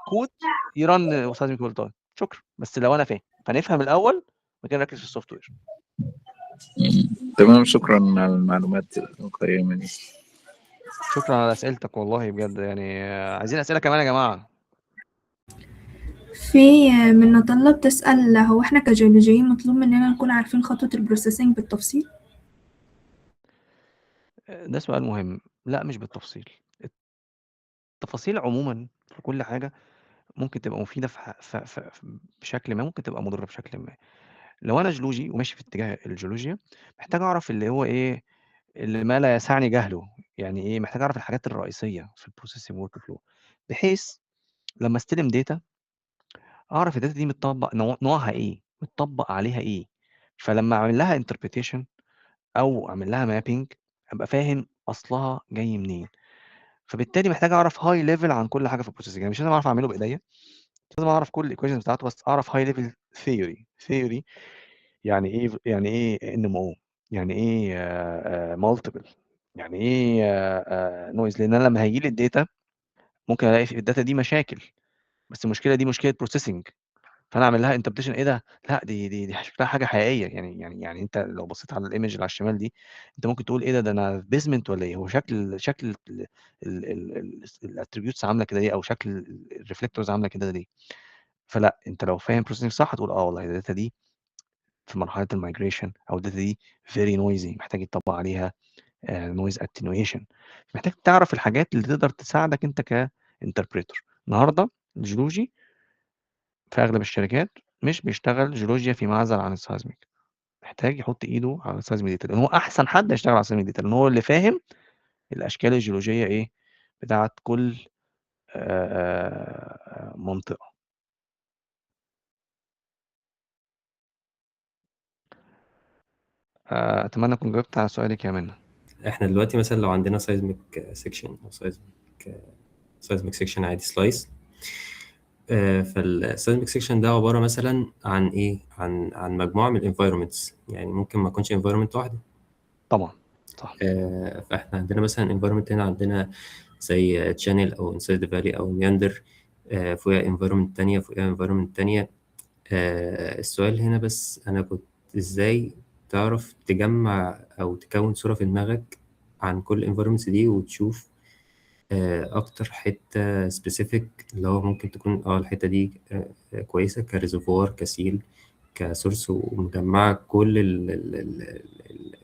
code ي run seismic well tie، شكرا. بس لو انا فاهم، فنفهم الاول وبعد كده نركز في ال software. تمام، شكرا على المعلومات القيمة دي. شكرا على اسئلتك والله بجد، يعني عايزين اسئلة كمان يا جماعة. في من نطلة بتسأل، هو احنا كجيولوجيين مطلوب مننا نكون عارفين خطوة ال processing بالتفصيل؟ ده سؤال مهم. لا، مش بالتفصيل. التفاصيل عموما في كل حاجة ممكن تبقى مفيدة في بشكل ما، ممكن تبقى مضرة بشكل ما. لو انا جيولوجي وماشي في اتجاه الجيولوجيا، محتاج اعرف اللي هو ايه اللي ما لا يسعني جهله. يعني ايه؟ محتاج اعرف الحاجات الرئيسية في ال processing workflow، بحيث لما استلم data اعرف ال data دي متطبق نوعها ايه، متطبق عليها ايه، فلما اعمل لها interpretation او اعمل لها mapping ابقى فاهم اصلها جاي منين. فبالتالي محتاج اعرف high level عن كل حاجة في ال processing. يعني مش لازم اعرف اعمله بايديا، مش لازم اعرف كل ال equations بتاعته، بس اعرف high level theory. theory يعني ايه؟ يعني ايه NMO؟ يعني ايه multiple؟ يعني ايه noise؟ لان انا لما هيجي لي ال data ممكن الاقي في ال data دي مشاكل، بس المشكلة دي مشكلة processing، فانا اعمل لها interpretation. ايه ده؟ لا، دي شكلها حاجة حقيقية. يعني انت لو بصيت على ال image اللي على الشمال دي، انت ممكن تقول ايه ده انا basement ولا ايه؟ هو شكل ال attributes عامله كده ليه، او شكل ال reflectors عامله كده ليه؟ فلا، انت لو فاهم processing صح هتقول اه والله ال data دي في مرحلة ال migration، او ال data دي very noisy، محتاج يطبق عليها noise attenuation. محتاج تعرف الحاجات اللي تقدر تساعدك انت ك interpreter. النهارده الجيولوجي في اغلب الشركات مش بيشتغل جيولوجيا في معزل عن ال seismic، محتاج يحط إيده على seismic data، لإن هو أحسن حد هيشتغل على seismic data، لإن هو اللي فاهم الأشكال الجيولوجية إيه، بتاعة كل منطقة. أتمنى أكون جاوبت على سؤالِك يا منى. إحنا دلوقتي مثلًا لو عندنا seismic section أو seismic section عادي slice، فال seismic section ده عبارة مثلًا عن إيه، عن مجموعة من ال environments، يعني ممكن ما تكونش environment واحدة. طبعًا، صح. فإحنا عندنا مثلًا environment هنا، عندنا زي channel أو incised valley أو meander، فوقيها environment تانية، فوقيها environment تانية. السؤال هنا بس أنا كنت إزاي تعرف تجمّع أو تكوّن صورة في دماغك عن كل environments دي وتشوف أكتر حتّة specific اللي هو ممكن تكون الحتّة دي كويسة ك reservoir، ك seal، ك source، ومجمّعة كل ال ال ال ال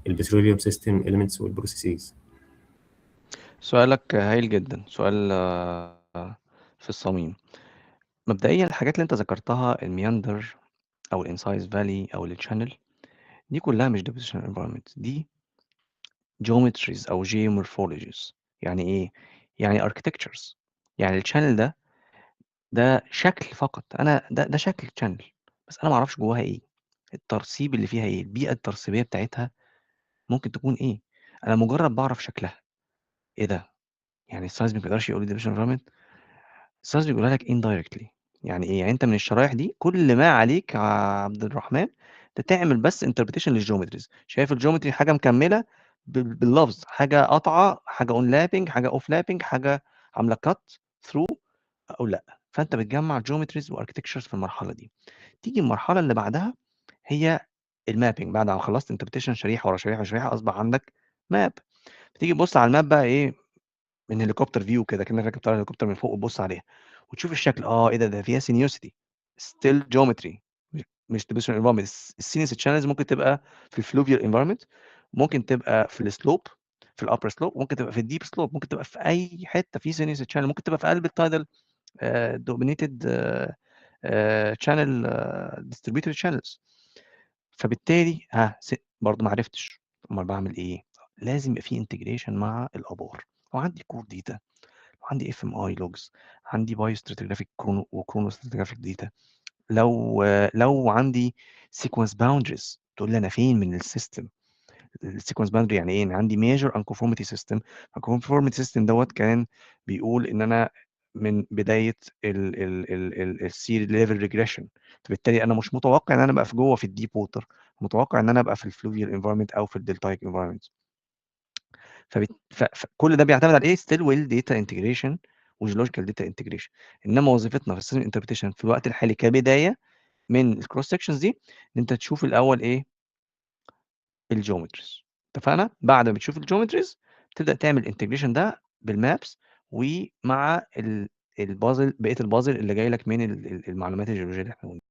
ال petroleum system elements وال processes. سؤالك هايل جدًا، سؤال في الصميم. مبدئيًا الحاجات اللي أنت ذكرتها، ال meander أو ال incised valley أو ال channel، دي كلها مش depositional environment، دي geometries أو geomorphologies. يعني إيه؟ يعني architectures. يعني ال channel ده شكل فقط، أنا ده شكل channel، بس أنا ما أعرفش جواها إيه، الترسيب اللي فيها إيه، البيئة الترسيبية بتاعتها ممكن تكون إيه، أنا مجرد باعرف شكلها. إيه ده؟ يعني ال seismic ما يقدرش يقول لي depositional environment؟ ال seismic بيقولها لك indirectly. يعني إيه؟ يعني أنت من الشرايح دي كل ما عليك يا عبد الرحمن أنت تعمل بس interpretation لل geometries. شايف ال geometry حاجة مكملة باللفظ، حاجة قاطعة، حاجة onlapping، حاجة offlapping، حاجة عاملة cut through أو لأ. فأنت بتجمّع geometries و architectures في المرحلة دي. تيجي المرحلة اللي بعدها هي ال mapping. بعد ما خلصت interpretation شريحة ورا شريحة ورا شريحة، أصبح عندك map. بتيجي تبُص على ال map بقى إيه، من helicopter view كده، كأنك راكب طيارة هليكوبتر من فوق وتبُص عليها، وتشوف الشكل، إيه ده، ده فيها sinuosity، still geometry، مش depositional environment. ال sinuous channels ممكن تبقى في ال fluvial environment، ممكن تبقى في ال slope، في ال upper slope، ممكن تبقى في ال deep slope، ممكن تبقى في أي حتة في sinuous channel، ممكن تبقى في قلب ال tidal dominated channel، distributary channels. فبالتالي ها برضه ما عرفتش، أُمّال باعمل إيه؟ لازم يبقى في integration مع الآبار. لو عندي core data، لو عندي FMI logs، عندي biostratigraphic chrono و chronostratigraphic data، لو عندي sequence boundaries تقول لي أنا فين من ال system. ال sequence boundary يعني إيه؟ إن عندي major unconformity system. unconformity system دوّة كان بيقول إن أنا من بداية ال ال ال ال ال sea level regression، فبالتالي أنا مش متوقع إن أنا أبقى في جوّه في ال deep water، متوقع إن أنا أبقى في ال fluvial environment أو في ال deltaic environment. فكل ده بيعتمد على إيه؟ still well data integration و geological data integration. إنما وظيفتنا في ال seismic interpretation في الوقت الحالي كبداية من ال cross sections دي، إن أنت تشوف الأول إيه؟ ال geometries. اتفقنا؟ بعد ما بتشوف ال geometries تبدأ تعمل integration ده بال maps ومع البازل، بقية البازل اللي جاي لك من المعلومات الجيولوجية اللي إحنا قلناها.